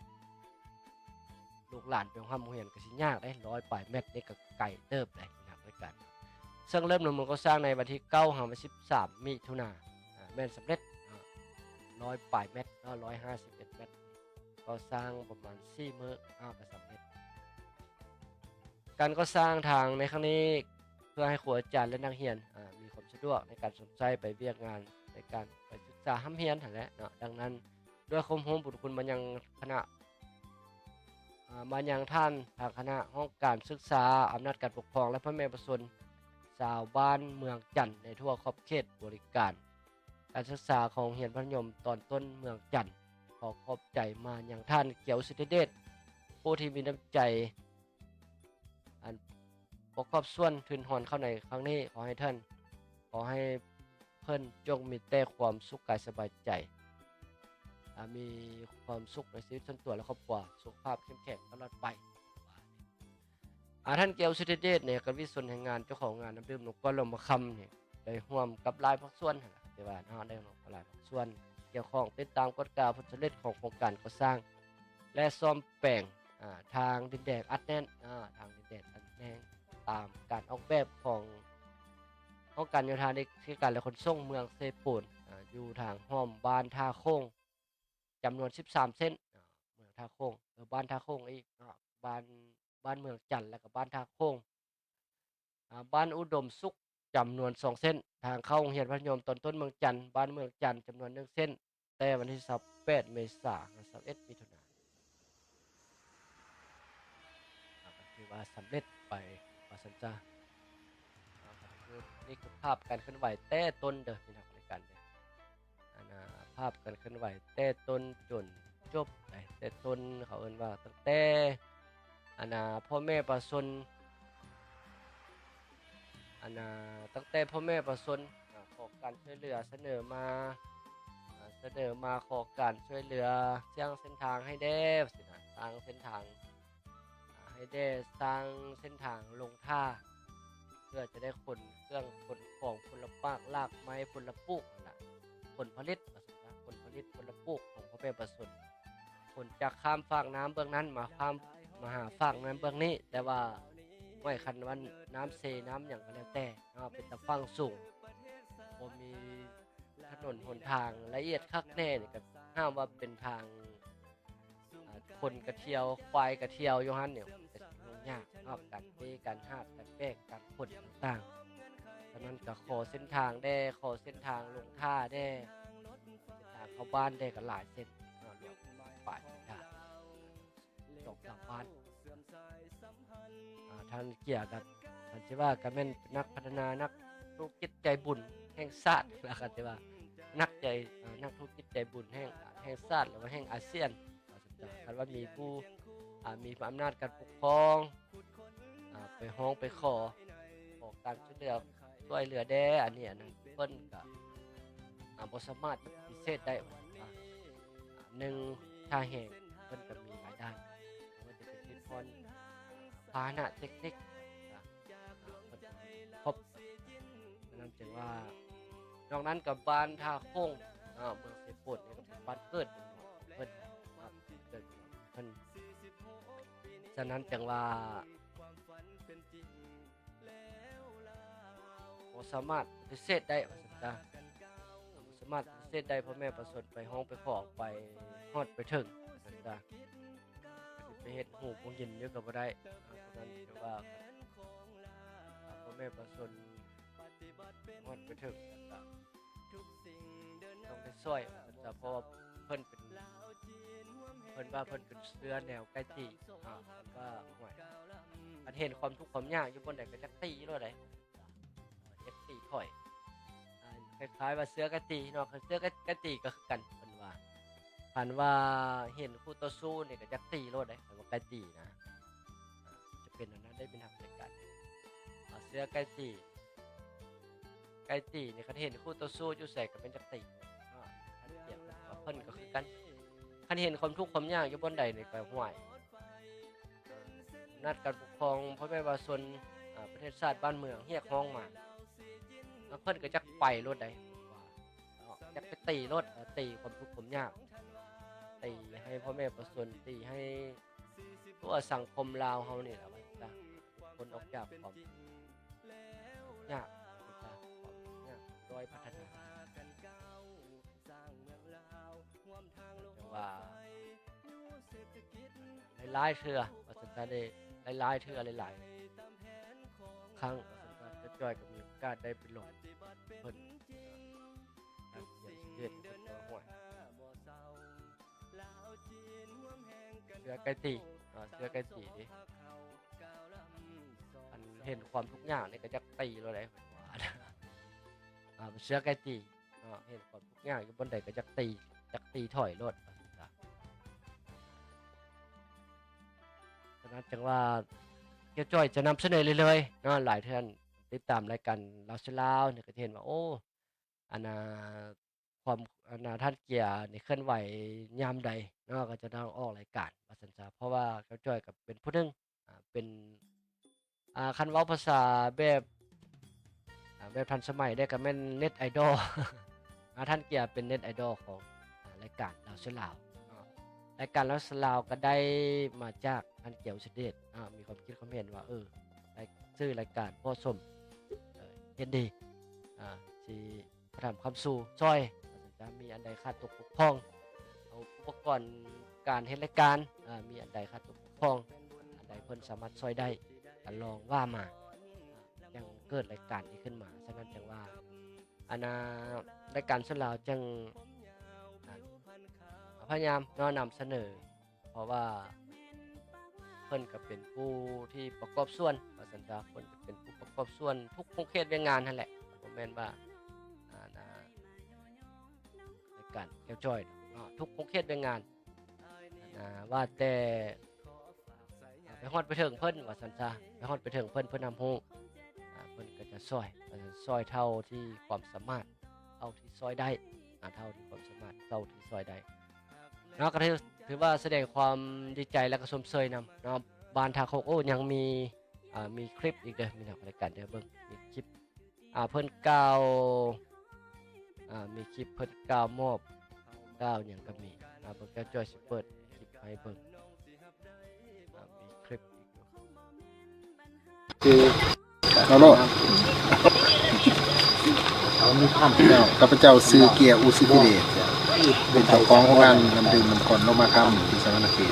ລູກຫຼານໄປຮ່ຳໂຮງຮຽນກໍຊິຍາກເດ້ ຮ້ອຍປາຍແມັດນີ້ກໍໄກເຕີບເດ້ ນັກບໍລິການ ເຊິ່ງເລີ່ມລົງມືກໍ່ສ້າງໃນວັນທີເກົ້າຫາວັນທີສິບສາມ ມິຖຸນາ ອາ ແມ່ນສຳເລັດ ອາ ຮ້ອຍປາຍແມັດເນາະ ຮ້ອຍຫ້າສິບເອັດແມັດ ກໍ່ສ້າງປະມານສີ່ມື້ ອາ ກໍສຳເລັດ. ການກໍ່ສ້າງທາງໃນຄັ້ງນີ້ ເພື່ອໃຫ້ຄູອາຈານ ແລະ ນັກຮຽນ ອາ ມີຄວາມສະດວກໃນການຊົມໃຊ້ໄປວຽກງານ ໃນການໄປສຶກສາຮ່ຳຮຽນຫັ້ນແຫຼະເນາະ. ດັ່ງນັ້ນ ດ້ວຍຄວາມຮູ້ບຸນຄຸນມາຍັງຄະນະ ອາ ມາຍັງທ່ານທາງຄະນະຫ້ອງການສຶກສາ, ອຳນາດການປົກຄອງ ແລະ ພໍ່ແມ່ປະຊາຊົນຊາວບ້ານເມືອງຈັນໃນທົ່ວຂອບເຂດບໍລິການການສຶກສາຂອງໂຮງຮຽນມັດທະຍົມຕອນຕົ້ນເມືອງຈັນ ຂໍຂອບໃຈມາຍັງທ່ານ ກຽວ ສິດທິເດດ ຜູ້ທີ່ມີນ້ຳໃຈ ອັນປະກອບສ່ວນທຶນຮອນເຂົ້າໃນຄັ້ງນີ້ ຂໍໃຫ້ທ່ານ ຂໍໃຫ້ເພິ່ນຈົ່ງມີແຕ່ຄວາມສຸກກາຍສະບາຍໃຈ ອາ ມີຄວາມສຸກໃນຊີວິດສ່ວນຕົວ ແລະ ຄອບຄົວ ສຸຂະພາບເຂັ້ມແຂງຕະຫຼອດໄປ. ອາ ທ່ານ ກຽວ ສິດທິເດດ ນີ້ ກະວິຊົນແຫ່ງງານ ເຈົ້າຂອງງານນ້ຳດື່ມນມກ້ອນຫຼວງພະຄຳນີ້ ໄດ້ຮ່ວມກັບຫຼາຍພາກສ່ວນຫັ້ນລະ ທີ່ວ່າເນາະ ໄດ້ຮ່ວມກັບຫຼາຍພາກສ່ວນກ່ຽວຂ້ອງ ຕິດຕາມກວດກາຜົນສຳເລັດຂອງໂຄງການກໍ່ສ້າງ ແລະ ສ້ອມແປງ ອາ ທາງດິນແດງອັດແໜ້ນ ອາ ທາງດິນແດງອັດແໜ້ນ ຕາມການອອກແບບຂອງຫ້ອງການໂຍທາທິການ ແລະ ຂົນສົ່ງເມືອງເຊໂປນ ອາ ຢູ່ທາງຮ່ອມບ້ານທ່າໂຂງ ຈຳນວນສິບສາມເສັ້ນ ອາ ເມືອງທ່າໂຂງ ເອີ ບ້ານທ່າໂຂງອີກເນາະ ບ້ານ ບ້ານເມືອງຈັນ ແລ້ວກໍບ້ານທ່າໂຂງ ອາ ບ້ານອຸດົມສຸກ ຈຳນວນສອງເສັ້ນ ທາງເຂົ້າໂຮງຮຽນມັດທະຍົມຕອນຕົ້ນເມືອງຈັນ ບ້ານເມືອງຈັນ ຈຳນວນໜຶ່ງເສັ້ນ ແຕ່ວັນທີຊາວແປດເມສາ ຫາ ຊາວເອັດມິຖຸນາ ກໍຖືວ່າສຳເລັດໄປວ່າຊັ້ນຊະ. ອາ ກໍຄື ນີ້ຄືພາບການເຄື່ອນໄຫວແຕ່ຕົ້ນເດີ ພີ່ນ້ອງ ໃນການ ອັນນ່າ ພາບການເຄື່ອນໄຫວແຕ່ຕົ້ນຈົນຈົບ ແຕ່ຕົ້ນ ເຂົາເອີ້ນວ່າຕັ້ງແຕ່ ອັນນ່າ ພໍ່ແມ່ປະຊາຊົນ ອັນນ່າ ຕັ້ງແຕ່ພໍ່ແມ່ປະຊາຊົນ ອາ ຂໍການຊ່ວຍເຫຼືອ ສະເໜີມາ ອາ ສະເໜີມາຂໍການຊ່ວຍເຫຼືອສ້າງເສັ້ນທາງໃຫ້ແດ່ ວ່າຊີ້ນະ ສ້າງເສັ້ນທາງ ອາ ໃຫ້ແດ່ ສ້າງເສັ້ນທາງລົງທ່າ ເພື່ອຈະໄດ້ຂົນເຄື່ອງຂົນຂອງ ຜົນລະປາກ ລາກໄມ້ ຜົນລະປູກຫັ້ນນະ ຜົນຜະລິດ ວ່າຊັ້ນຊະ ຜົນຜະລິດ ຜົນລະປູກຂອງພໍ່ແມ່ປະຊາຊົນ ຂົນຈາກຂ້າມຟາກນ້ຳເບື້ອງນັ້ນມາຂ້າມ ມາຫາຟາກນ້ຳເບື້ອງນີ້ ແຕ່ວ່າ ຫ້ວຍ ຄັນວ່ານ້ຳເຊນ້ຳຫຍັງກໍແລ້ວແຕ່ເນາະ ເປັນຕາຝັ່ງສູງ ບໍ່ມີຖະໜົນຫົນທາງລະອຽດຄັກແນ່ນີ້ ກໍຫ້າມວ່າເປັນທາງ ອາ ຄົນກະທ່ຽວ ຄວາຍກະທ່ຽວຢູ່ຫັ້ນນີ້ ກໍຊິຫຍຸ້ງຍາກເນາະ ການເປ ການຫາບ ການແບກ ການຂົນຕ່າງໆ. ສະນັ້ນກໍຂໍເສັ້ນທາງແດ່ ຂໍເສັ້ນທາງລົງທ່າແດ່ ເສັ້ນທາງເຂົ້າບ້ານແດ່ ກໍຫຼາຍເສັ້ນເນາະ ຫຼວງປາຍເສັ້ນທາງ ສອງສາມບ້ານ. ອາ ທ່ານເກຍ ກໍ ທ່ານຊິວ່າກໍແມ່ນນັກພັດທະນາ ນັກທຸລະກິດໃຈບຸນແຫ່ງຊາດ ແລ້ວກໍຊິວ່ານັກໃຈ ອາ ນັກທຸລະກິດໃຈບຸນແຫ່ງ ແຫ່ງຊາດ ຫຼືວ່າແຫ່ງອາຊຽນ ວ່າຊັ້ນຊະ. ຄັນວ່າມີຜູ້ ອາ ມີອຳນາດການປົກຄອງ ອາ ໄປຮ້ອງໄປຂໍ ຂໍການຊ່ວຍເຫຼືອ ຊ່ວຍເຫຼືອແດ່ ອັນນີ້ ອັນນັ້ນ ເພິ່ນກໍ ອາ ບໍ່ສາມາດປະຕິເສດໄດ້ວ່າ ອາ ໜຶ່ງ ທ່າແຮງ ເພິ່ນກໍມີຫຼາຍດ້ານ ບໍ່ວ່າຈະເປັນເຮັດພອນ ພາຫະນະເຕັກນິກ ອາ ເພິ່ນກໍມີຄົບ. ສະນັ້ນຈຶ່ງວ່າ ນອກນັ້ນກໍບ້ານທ່າໂຂງ ເນາະ ເມືອງເຊໂປນນີ້ກໍເປັນບ້ານເກີດຂອງເພິ່ນ ເນາະ ເກີດຂອງເພິ່ນ. ສະນັ້ນຈຶ່ງວ່າ ບໍ່ສາມາດປະຕິເສດໄດ້ວ່າຊັ້ນຊະ ບໍ່ສາມາດປະຕິເສດໄດ້ ພໍ່ແມ່ປະຊາຊົນໄປຮ້ອງໄປຂໍໄປຮອດໄປເຖິງວ່າຊັ້ນຊະ ຊິໄປເຮັດຫູບໍ່ຍິນຢູ່ກໍບໍ່ໄດ້. ສະນັ້ນຖືວ່າ ອາ ພໍ່ແມ່ປະຊາຊົນຮອດໄປເຖິງ ແລ້ວກໍ ຕ້ອງໄດ້ຊ່ອຍວ່າຊັ້ນຊະ ເພາະວ່າເພິ່ນເປັນ ເພິ່ນວ່າເພິ່ນເປັນເຊື້ອແນວໃກ້ຕີນ ອາ ເພິ່ນວ່າ ໂອ້ຍ ອັນ ຫັນຄວາມທຸກຄວາມຍາກຢູ່ບ່ອນໃດກໍຢາກຕີໂລດໃດ໋ ຢາກຕີຖອຍ ອ່າ ຄ້າຍໆວ່າເສືອໃກ້ຕີເນາະ ຄັນເສືອໃກ້ ໃກ້ຕີກໍຄືກັນ ເພິ່ນວ່າ ຄັນວ່າເຫັນຄູ່ຕໍ່ສູ້ນີ້ກໍຢາກຕີໂລດເດ້ ຄັນວ່າໃກ້ຕີນະ ຈະເປັນແນວນັ້ນໄດ້ ເປັນຮັກໃຈກັນ ອ່າ ເສືອໃກ້ຕີ ໃກ້ຕີນີ້ ຄັນເຫັນຄູ່ຕໍ່ສູ້ຢູ່ໃສກໍແມ່ນຢາກຕີເນາະ ຄັນກຽດເພິ່ນກໍຄືກັນ ຄັນເຫັນຄວາມທຸກຄວາມຍາກຢູ່ບ່ອນໃດນີ້ກໍ ຫ້ວຍ ອຳນາດການປົກຄອງ ພໍ່ແມ່ປະຊາຊົນ ອ່າ ປະເທດຊາດບ້ານເມືອງຮຽກຮ້ອງມາ ເພິ່ນກໍຈັກໄປໂລດໃດ໋ ເນາະ ຈັກໄປຕີໂລດ ເອີ ຕີຄວາມທຸກຄວາມຍາກ ຕີໃຫ້ພໍ່ແມ່ປະຊາຊົນ ຕີໃຫ້ທົ່ວສັງຄົມລາວເຮົານີ້ລະ ວ່າຊະ ພົ້ນອອກຈາກຄວາມທຸກຍາກ ວ່າຊະ ຄວາມທຸກຍາກດ້ອຍພັດທະນາ. ແຕ່ວ່າຫຼາຍໆເທື່ອ ວ່າຊັ້ນຊະເດ ຫຼາຍໆເທື່ອ ຫຼາຍໆຄັ້ງ ວ່າຊັ້ນຊະ ຈອຍກໍມີໂອກາດໄດ້ໄປລົມເພິ່ນ ເຮັດເພິ່ນກໍຫ້ວຍ ເສືອໄກ່ຕີ ເອີ ເສືອໄກ່ຕີເດ ອັນເຫັນຄວາມທຸກຍາກນີ້ກໍຢາກຕີໂລດໃດ໋ ອ່າ ເສືອໄກ່ຕີ ເນາະ ເຫັນຄວາມທຸກຍາກຢູ່ບ່ອນໃດກໍຢາກຕີ ຢາກຕີຖອຍໂລດ ວ່າຊັ້ນຊະ ສະນັ້ນຈຶ່ງວ່າກ່ຽວຈອຍຈະນຳສະເໜີເລື້ອຍໆເນາະ ຫຼາຍທ່ານຕິດຕາມລາຍການລາວຊາວລາວນີ້ກໍຈະເຫັນວ່າ ໂອ້ ອັນນ່າ ຄວາມ ອັນນ່າ ທ່ານເກຍນີ້ເຄື່ອນໄຫວຍາມໃດເນາະ ກໍຈະຕ້ອງອອກລາຍການ ວ່າຊັ້ນຊະ ເພາະວ່າກ່ຽວຈອຍກໍເປັນຜູ້ໜຶ່ງ ອ່າ ເປັນ ອ່າ ຄັນເວົ້າພາສາແບບ ອ່າ ແບບທັນສະໄໝໄດ້ກໍແມ່ນເນັດໄອດອລ ອ່າ ທ່ານເກຍເປັນເນັດໄອດອລຂອງ ອ່າ ລາຍການລາວຊາວລາວເນາະ ລາຍການລາວຊາວລາວກໍໄດ້ມາຈາກທ່ານເກຍ ອຸດສະເດດ ອ່າ ມີຄວາມຄິດຄວາມເຫັນວ່າ ເອີ ລາຍ ຊື່ລາຍການເໝາະສົມ ເອີ ເຫັນດີ ອ່າ ຊິ ພະທຳຄຳສູ່ຊ່ອຍ ວ່າຊັ້ນຊະ ມີອັນໃດຂາດຕົກບົກຜ່ອງ ເອົາອຸປະກອນການເຮັດລາຍການ ເອີ ມີອັນໃດຂາດຕົກບົກຜ່ອງ ອັນໃດເພິ່ນສາມາດຊ່ອຍໄດ້ ກໍລອງວ່າມາ ອ່າ ຍັງເກີດລາຍການນີ້ຂຶ້ນມາ. ສະນັ້ນຈຶ່ງວ່າ ອັນນ່າ ລາຍການສ່ວນລາວຈຶ່ງ ອ່າ ພະຍາຍາມເນາະ ນຳສະເໜີ ເພາະວ່າເພິ່ນກໍເປັນຜູ້ທີ່ປະກອບສ່ວນ ວ່າຊັ້ນຊະ ເພິ່ນກໍເປັນຜູ້ປະກອບສ່ວນທຸກຂົງເຂດວຽກງານຫັ້ນແຫຼະ ບໍ່ແມ່ນວ່າ ອ່າ ລາຍການແກ້ວຈ້ອຍເນາະ ທຸກຂົງເຂດວຽກງານ ອ່າ ວ່າແຕ່ໄປຮອດໄປເຖິງເພິ່ນ ວ່າຊັ້ນຊະ ໄປຮອດໄປເຖິງເພິ່ນ ເພິ່ນຮັບຮູ້ ອ່າ ເພິ່ນກໍຈະຊ່ອຍ ກໍຈະຊ່ອຍເທົ່າທີ່ຄວາມສາມາດ ເທົ່າທີ່ຊ່ອຍໄດ້ ອ່າ ເທົ່າທີ່ຄວາມສາມາດ ເທົ່າທີ່ຊ່ອຍໄດ້ ເນາະ ກໍຖື ຖືວ່າສະແດງຄວາມດີໃຈ ແລະ ກໍຊົມເຊີຍນຳເນາະ ບ້ານທ່າໂຄກ ໂອ້ ຍັງມີ ອ່າ ມີຄລິບອີກເດີ ພີ່ນ້ອງ ລາຍການ ດຽວເບິ່ງ ມີຄລິບ ອ່າ ເພິ່ນກ່າວ ອ່າ ມີຄລິບເພິ່ນກ່າວມອບ ກ່າວຫຍັງກໍມີ ອ່າ ເບິ່ງ ແກ້ວຈ້ອຍຊິເປີດຄລິບໃຫ້ເບິ່ງ ອ່າ ມີຄລິບອີກຢູ່ ຄື ເອົາໂລດ ເອົາມີຄຳ ຂ້າພະເຈົ້າຊື່ເກຍ ອຸສິທິເດດ ເປັນເຈົ້າຂອງໂຮງງານນ້ຳດື່ມນ້ຳຂ້ນໂລມາຄຳ ທີ່ສະຫວັນນະເຂດ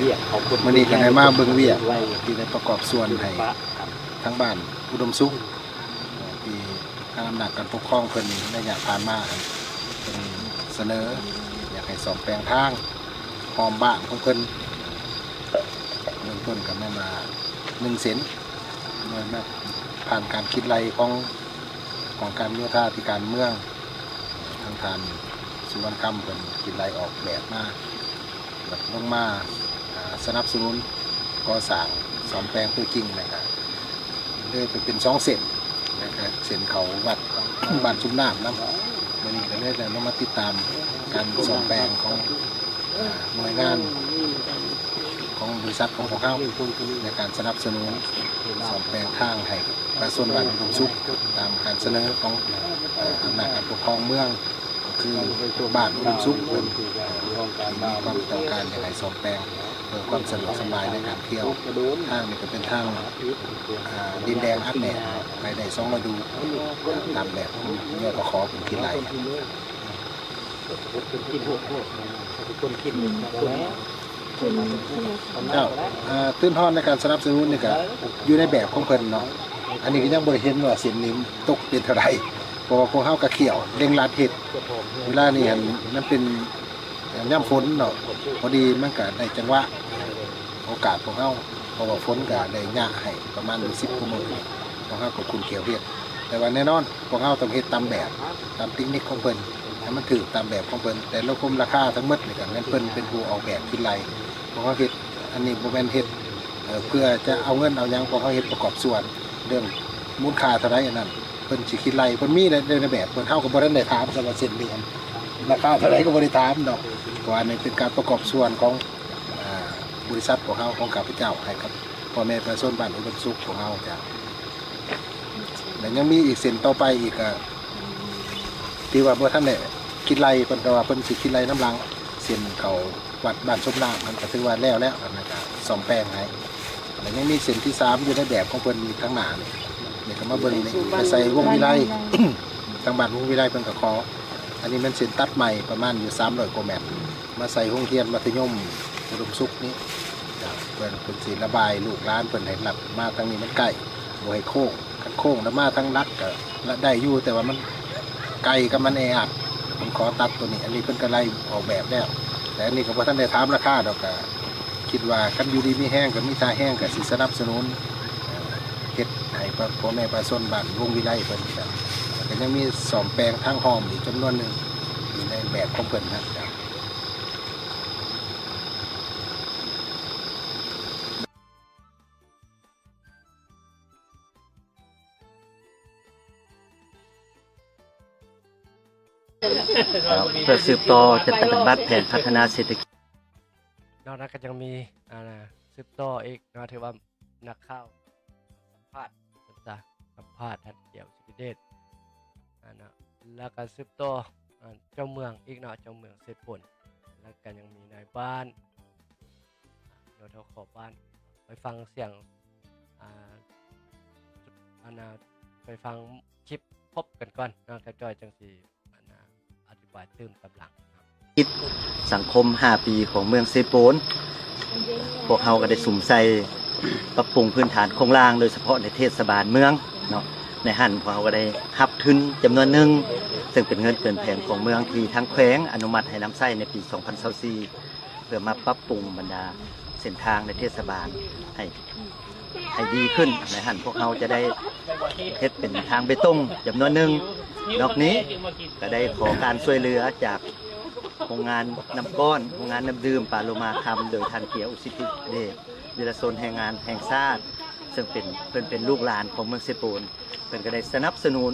ມື້ນີ້ກໍໄດ້ມາເບິ່ງວຽກທີ່ໄດ້ປະກອບສ່ວນໃຫ້ທາງບ້ານອຸດົມສຸກ ທີ່ທາງອຳນາດການປົກຄອງເພິ່ນໃນໄລຍະຜ່ານມາ ເພິ່ນສະເໜີຢາກໃຫ້ສ້ອມແປງທາງອ້ອມບ້ານຂອງເພິ່ນ ເບື້ອງຕົ້ນກໍແມ່ນວ່າ ໜຶ່ງເສັ້ນ ໂດຍມາຜ່ານການຄິດໄລ່ຂອງຫ້ອງການໂຍທາທິການເມືອງ ທາງທ່ານສຸວັນຄຳເພິ່ນຄິດໄລ່ອອກແບບມາ ແລ້ວລົງມາ ອ່າ ສະໜັບສະໜູນກໍ່ສ້າງສ້ອມແປງຕົວຈິງ ແລ້ວກະເລີຍໄປເປັນສອງເສັ້ນ ແລ້ວກະເສັ້ນເຂົ້າວັດບ້ານຊຸມນ້ຳນຳ ມື້ນີ້ກໍເລີຍໄດ້ລົງມາຕິດຕາມການສ້ອມແປງຂອງ ອ່າ ໜ່ວຍງານຂອງບໍລິສັດຂອງພວກເຮົາ ໃນການສະໜັບສະໜູນສ້ອມແປງທາງໃຫ້ປະຊາຊົນບ້ານອຸດົມສຸກ ຕາມການສະເໜີຂອງ ເອີ ອຳນາດການປົກຄອງເມືອງ ກໍຄືບ້ານອຸດົມສຸກເພິ່ນ ເອີ ທີ່ມີຄວາມຕ້ອງການຢາກໃຫ້ສ້ອມແປງ ເພື່ອຄວາມສະດວກສະບາຍໃນການທ່ຽວ. ທາງນີ້ກໍເປັນທາງ ອ່າ ດິນແດງອັດແໜ້ນ ໄປໄດ້ສອງລະດູ ຕາມແບບ ຍກຂ ເພິ່ນຄິດໄລ່. ເຈົ້າ ເອີ ທຶນຮອນໃນການສະໜັບສະໜູນນີ້ກະຢູ່ໃນແບບຂອງເພິ່ນເນາະ ອັນນີ້ກໍຍັງບໍ່ໄດ້ເຫັນວ່າເສັ້ນນີ້ຕົກເປັນເທົ່າໃດ ເພາະວ່າພວກເຮົາກະຂ້ຽວເລັ່ງລັດເຮັດ ເວລານີ້ຫັ້ນມັນເປັນ ຍາມຝົນເນາະ ພໍດີມັນກະໄດ້ຈັງຫວະ ໂອກາດພວກເຮົາ ະວ່າຝົນກໍໄດ້ຍະໃຫ້ປະມານຢູ່ສິບກວ່າມື້ ພວກເຮົາກໍຂຸ້ນຂ້ຽວເຮັດ. ແຕ່ວ່າແນ່ນອນ ພວກເຮົາຕ້ອງເຮັດຕາມແບບ ຕາມເຕັກນິກຂອງເພິ່ນ ໃຫ້ມັນຖືກຕາມແບບຂອງເພິ່ນ. ແຕ່ລະຄົມລາຄາທັງໝົດນີ້ກໍແມ່ນເພິ່ນເປັນຜູ້ອອກແບບຄິດໄລ່. ພວກເຮົາເຮັດ ອັນນີ້ບໍ່ແມ່ນເຮັດ ເອີ ເພື່ອຈະເອົາເງິນເອົາຫຍັງ, ພວກເຮົາເຮັດປະກອບສ່ວນເລື່ອງມູນຄ່າເທົ່າໃດ ອັນນັ້ນເພິ່ນຊິຄິດໄລ່. ເພິ່ນມີໃນ ໃນແບບເພິ່ນ ເຮົາກໍບໍ່ທັນໄດ້ຖາມ ສຳລັບເສັ້ນເດືອນລາຄາເທົ່າໃດກໍບໍ່ໄດ້ຖາມດອກ. ເພາະວ່າອັນນີ້ເປັນການປະກອບສ່ວນຂອງ ອ່າ ບໍລິສັດພວກເຮົາ ຂອງຂ້າພະເຈົ້າ ໃຫ້ກັບພໍ່ແມ່ປະຊາຊົນບ້ານອຸດົມສຸກຂອງເຮົາ. ເຈົ້າ ແລະຍັງມີອີກເສັ້ນຕໍ່ໄປອີກ ກໍທີ່ວ່າບໍ່ທັນໄດ້ຄິດໄລ່ເພິ່ນ ແຕ່ວ່າເພິ່ນຊິຄິດໄລ່ນຳຫຼັງ ເສັ້ນເຂົ້າວັດບ້ານສົມນ້ຳ ມັນກໍຖືວ່າແລ້ວແລ້ວ ອັນນັ້ນກໍສ້ອມແປງໃຫ້. ແລະຍັງມີເສັ້ນທີສາມຢູ່ໃນແບບຂອງເພິ່ນຢູ່ທາງໜ້ານີ້ ນີ້ກໍມາເບິ່ງນີ້ ໄປໃສ່ວົງວິໄລ ທາງບ້ານວົງວິໄລເພິ່ນກໍຂໍ. ອັນນີ້ແມ່ນເສັ້ນຕັດໃໝ່ປະມານຢູ່ສາມຮ້ອຍກວ່າແມັດ ມາໃສ່ໂຮງຮຽນມັດທະຍົມອຸດົມສຸກນີ້ ເພື່ອເພິ່ນຊິລະບາຍລູກຫຼານເພິ່ນໃຫ້ລັດມາທາງນີ້ ມັນໃກ້ ບໍ່ໃຫ້ໂຄ້ງ. ຄັນໂຄ້ງແລ້ວມາທາງຫຼັກກໍໄດ້ຢູ່ ແຕ່ວ່າມັນໄກກັບມັນແອອັດ ເພິ່ນຂໍຕັດໂຕນີ້. ອັນນີ້ເພິ່ນກໍໄລ່ອອກແບບແລ້ວ ແຕ່ອັນນີ້ກໍບໍ່ທັນໄດ້ຖາມລາຄາດອກ. ກໍຄິດວ່າຄັນຢູ່ດີມີແຮງ ກໍມີທ່າແຮງ ກໍຊິສະໜັບສະໜູນ ເຮັດໃຫ້ພໍ່ແມ່ປະຊາຊົນບ້ານວົງວິໄລເພິ່ນ ກໍຍັງມີສ້ອມແປງທາງອ້ອມອີກຈຳນວນໜຶ່ງ ຢູ່ໃນແບບຂອງເພິ່ນນະ. ເພື່ອສືບຕໍ່ຈັດຕັ້ງປະຕິບັດແຜນພັດທະນາເສດຖະກິດ. ນອກນັ້ນກໍຍັງມີ ອ່າ ສືບຕໍ່ອີກເນາະ ຖືວ່ານັກຂ່າວສຳພາດ ສຳພາດທ່ານ ກຽວ ສິດທິເດດ ອັນນະ ແລ້ວກໍສືບຕໍ່ ອ່າ ເຈົ້າເມືອງອີກເນາະ ເຈົ້າເມືອງເຊໂປນ ແລ້ວກໍຍັງມີນາຍບ້ານ ໂດຍເທົ່າຂອບບ້ານ ໄປຟັງສຽງ ອ່າ ອັນນະ ໄປຟັງຄລິບພົບກັນກ່ອນເນາະ ແລ້ວຈ່ອຍຈັ່ງຊິ ອັນນະ ອະທິບາຍຕື່ມຕາມຫຼັງເນາະ. ກິດສັງຄົມຫ້າປີຂອງເມືອງເຊໂປນ ພວກເຮົາກໍໄດ້ສຸມໃສ່ປັບປຸງພື້ນຖານໂຄງລ່າງ ໂດຍສະເພາະໃນເທດສະບານເມືອງເນາະ. ໃນຫັ້ນພວກເຮົາກໍໄດ້ຮັບທຶນຈຳນວນໜຶ່ງ ເຊິ່ງເປັນເງິນເກີນແຜນຂອງເມືອງ ທີ່ທາງແຂວງອະນຸມັດໃຫ້ນຳໃຊ້ໃນປີສອງພັນຊາວສີ່ ເພື່ອມາປັບປຸງບັນດາເສັ້ນທາງໃນເທດສະບານໃຫ້ ໃຫ້ດີຂຶ້ນ. ໃນຫັ້ນພວກເຮົາຈະໄດ້ເຮັດເປັນທາງເບຕົງຈຳນວນໜຶ່ງ. ນອກນີ້ກໍໄດ້ຂໍການຊ່ວຍເຫຼືອຈາກໂຮງງານນ້ຳກ້ອນ, ໂຮງງານນ້ຳດື່ມປາໂລມາຄຳ ໂດຍທ່ານ ເກຍ ອຸສິດທິເດດ ວິລະຊົນແຮງງານແຫ່ງຊາດ ເຊິ່ງເປັນ ເພິ່ນເປັນລູກຫຼານຂອງເມືອງເຊໂປນ. ເພິ່ນກໍໄດ້ສະໜັບສະໜູນ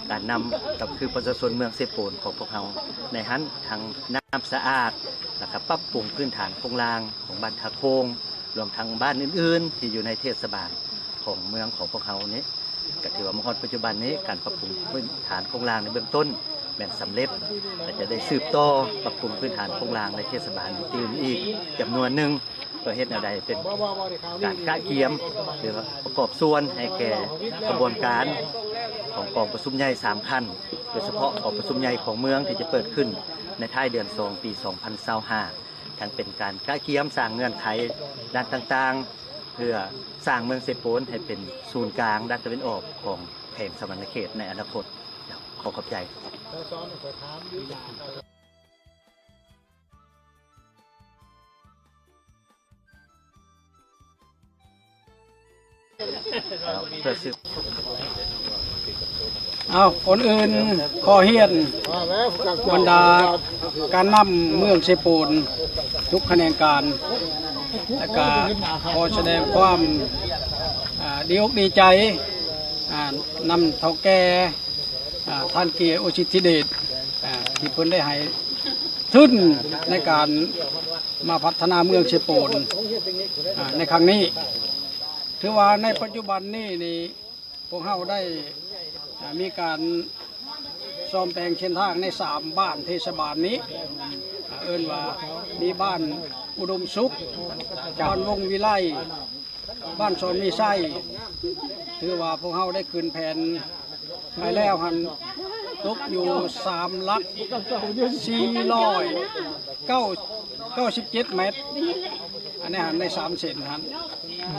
ການນຳ ກໍຄືປະຊາຊົນເມືອງເຊໂປນຂອງພວກເຮົາ. ໃນຫັ້ນທັງນ້ຳສະອາດ ແລ້ວກໍປັບປຸງພື້ນຖານໂຄງລ່າງຂອງບ້ານທ່າໂຄ້ງ ລວມທັງບ້ານອື່ນໆ ທີ່ຢູ່ໃນເທດສະບານຂອງເມືອງຂອງພວກເຮົານີ້ ກໍຖືວ່າມາຮອດປັດຈຸບັນນີ້ ການປັບປຸງພື້ນຖານໂຄງລ່າງໃນເບື້ອງຕົ້ນແມ່ນສຳເລັດ ແລະ ຈະໄດ້ສືບຕໍ່ປັບປຸງພື້ນຖານໂຄງລ່າງໃນເທດສະບານອື່ນອີກຈຳນວນໜຶ່ງ. ເພື່ອເຮັດແນວໃດເປັນການກະກຽມ ຫຼືວ່າປະກອບສ່ວນໃຫ້ແກ່ຂະບວນການຂອງກອງປະຊຸມໃຫຍ່ສາມຂັ້ນ ໂດຍສະເພາະກອງປະຊຸມໃຫຍ່ຂອງເມືອງທີ່ຈະເປີດຂຶ້ນໃນທ້າຍເດືອນສອງ ປີສອງພັນຊາວຫ້າ ທັງເປັນການກະກຽມສ້າງເງື່ອນໄຂດ້ານຕ່າງໆ ເພື່ອສ້າງເມືອງເຊໂປນໃຫ້ເປັນສູນກາງດ້ານຕາເວັນອອກຂອງແຂວງສະຫວັນນະເຂດໃນອະນາຄົດ. ຂໍຂອບໃຈ. ເອົາ ກ່ອນອື່ນຂໍຮຽນບັນດາການນຳເມືອງເຊໂປນທຸກຂະແໜງການ ແລະກະຂໍສະແດງຄວາມ ອ່າ ດີອົກດີໃຈ ອ່າ ນຳເຖົ້າແກ່ ອ່າ ທ່ານ ເກຍ ໂອສິດທິເດດ ອ່າ ທີ່ເພິ່ນໄດ້ໃຫ້ທຶນໃນການມາພັດທະນາເມືອງເຊໂປນ ອ່າ ໃນຄັ້ງນີ້. ຖືວ່າໃນປັດຈຸບັນນີ້ນີ້ ພວກເຮົາໄດ້ ອ່າ ມີການສ້ອມແປງເສັ້ນທາງໃນສາມບ້ານເທດສະບານນີ້ ອ່າ ເອີ້ນວ່າມີບ້ານອຸດົມສຸກ, ບ້ານວົງວິໄລ, ບ້ານສອນມີໄຊ. ຖືວ່າພວກເຮົາໄດ້ຂຶ້ນແຜນໄປແລ້ວຫັ້ນ ຕົກຢູ່ສາມຫຼັກສີ່ຮ້ອຍເກົ້າ ເກົ້າສິບເຈັດແມັດ. ອັນນີ້ຫັ້ນ ໃນສາມເສັ້ນຫັ້ນ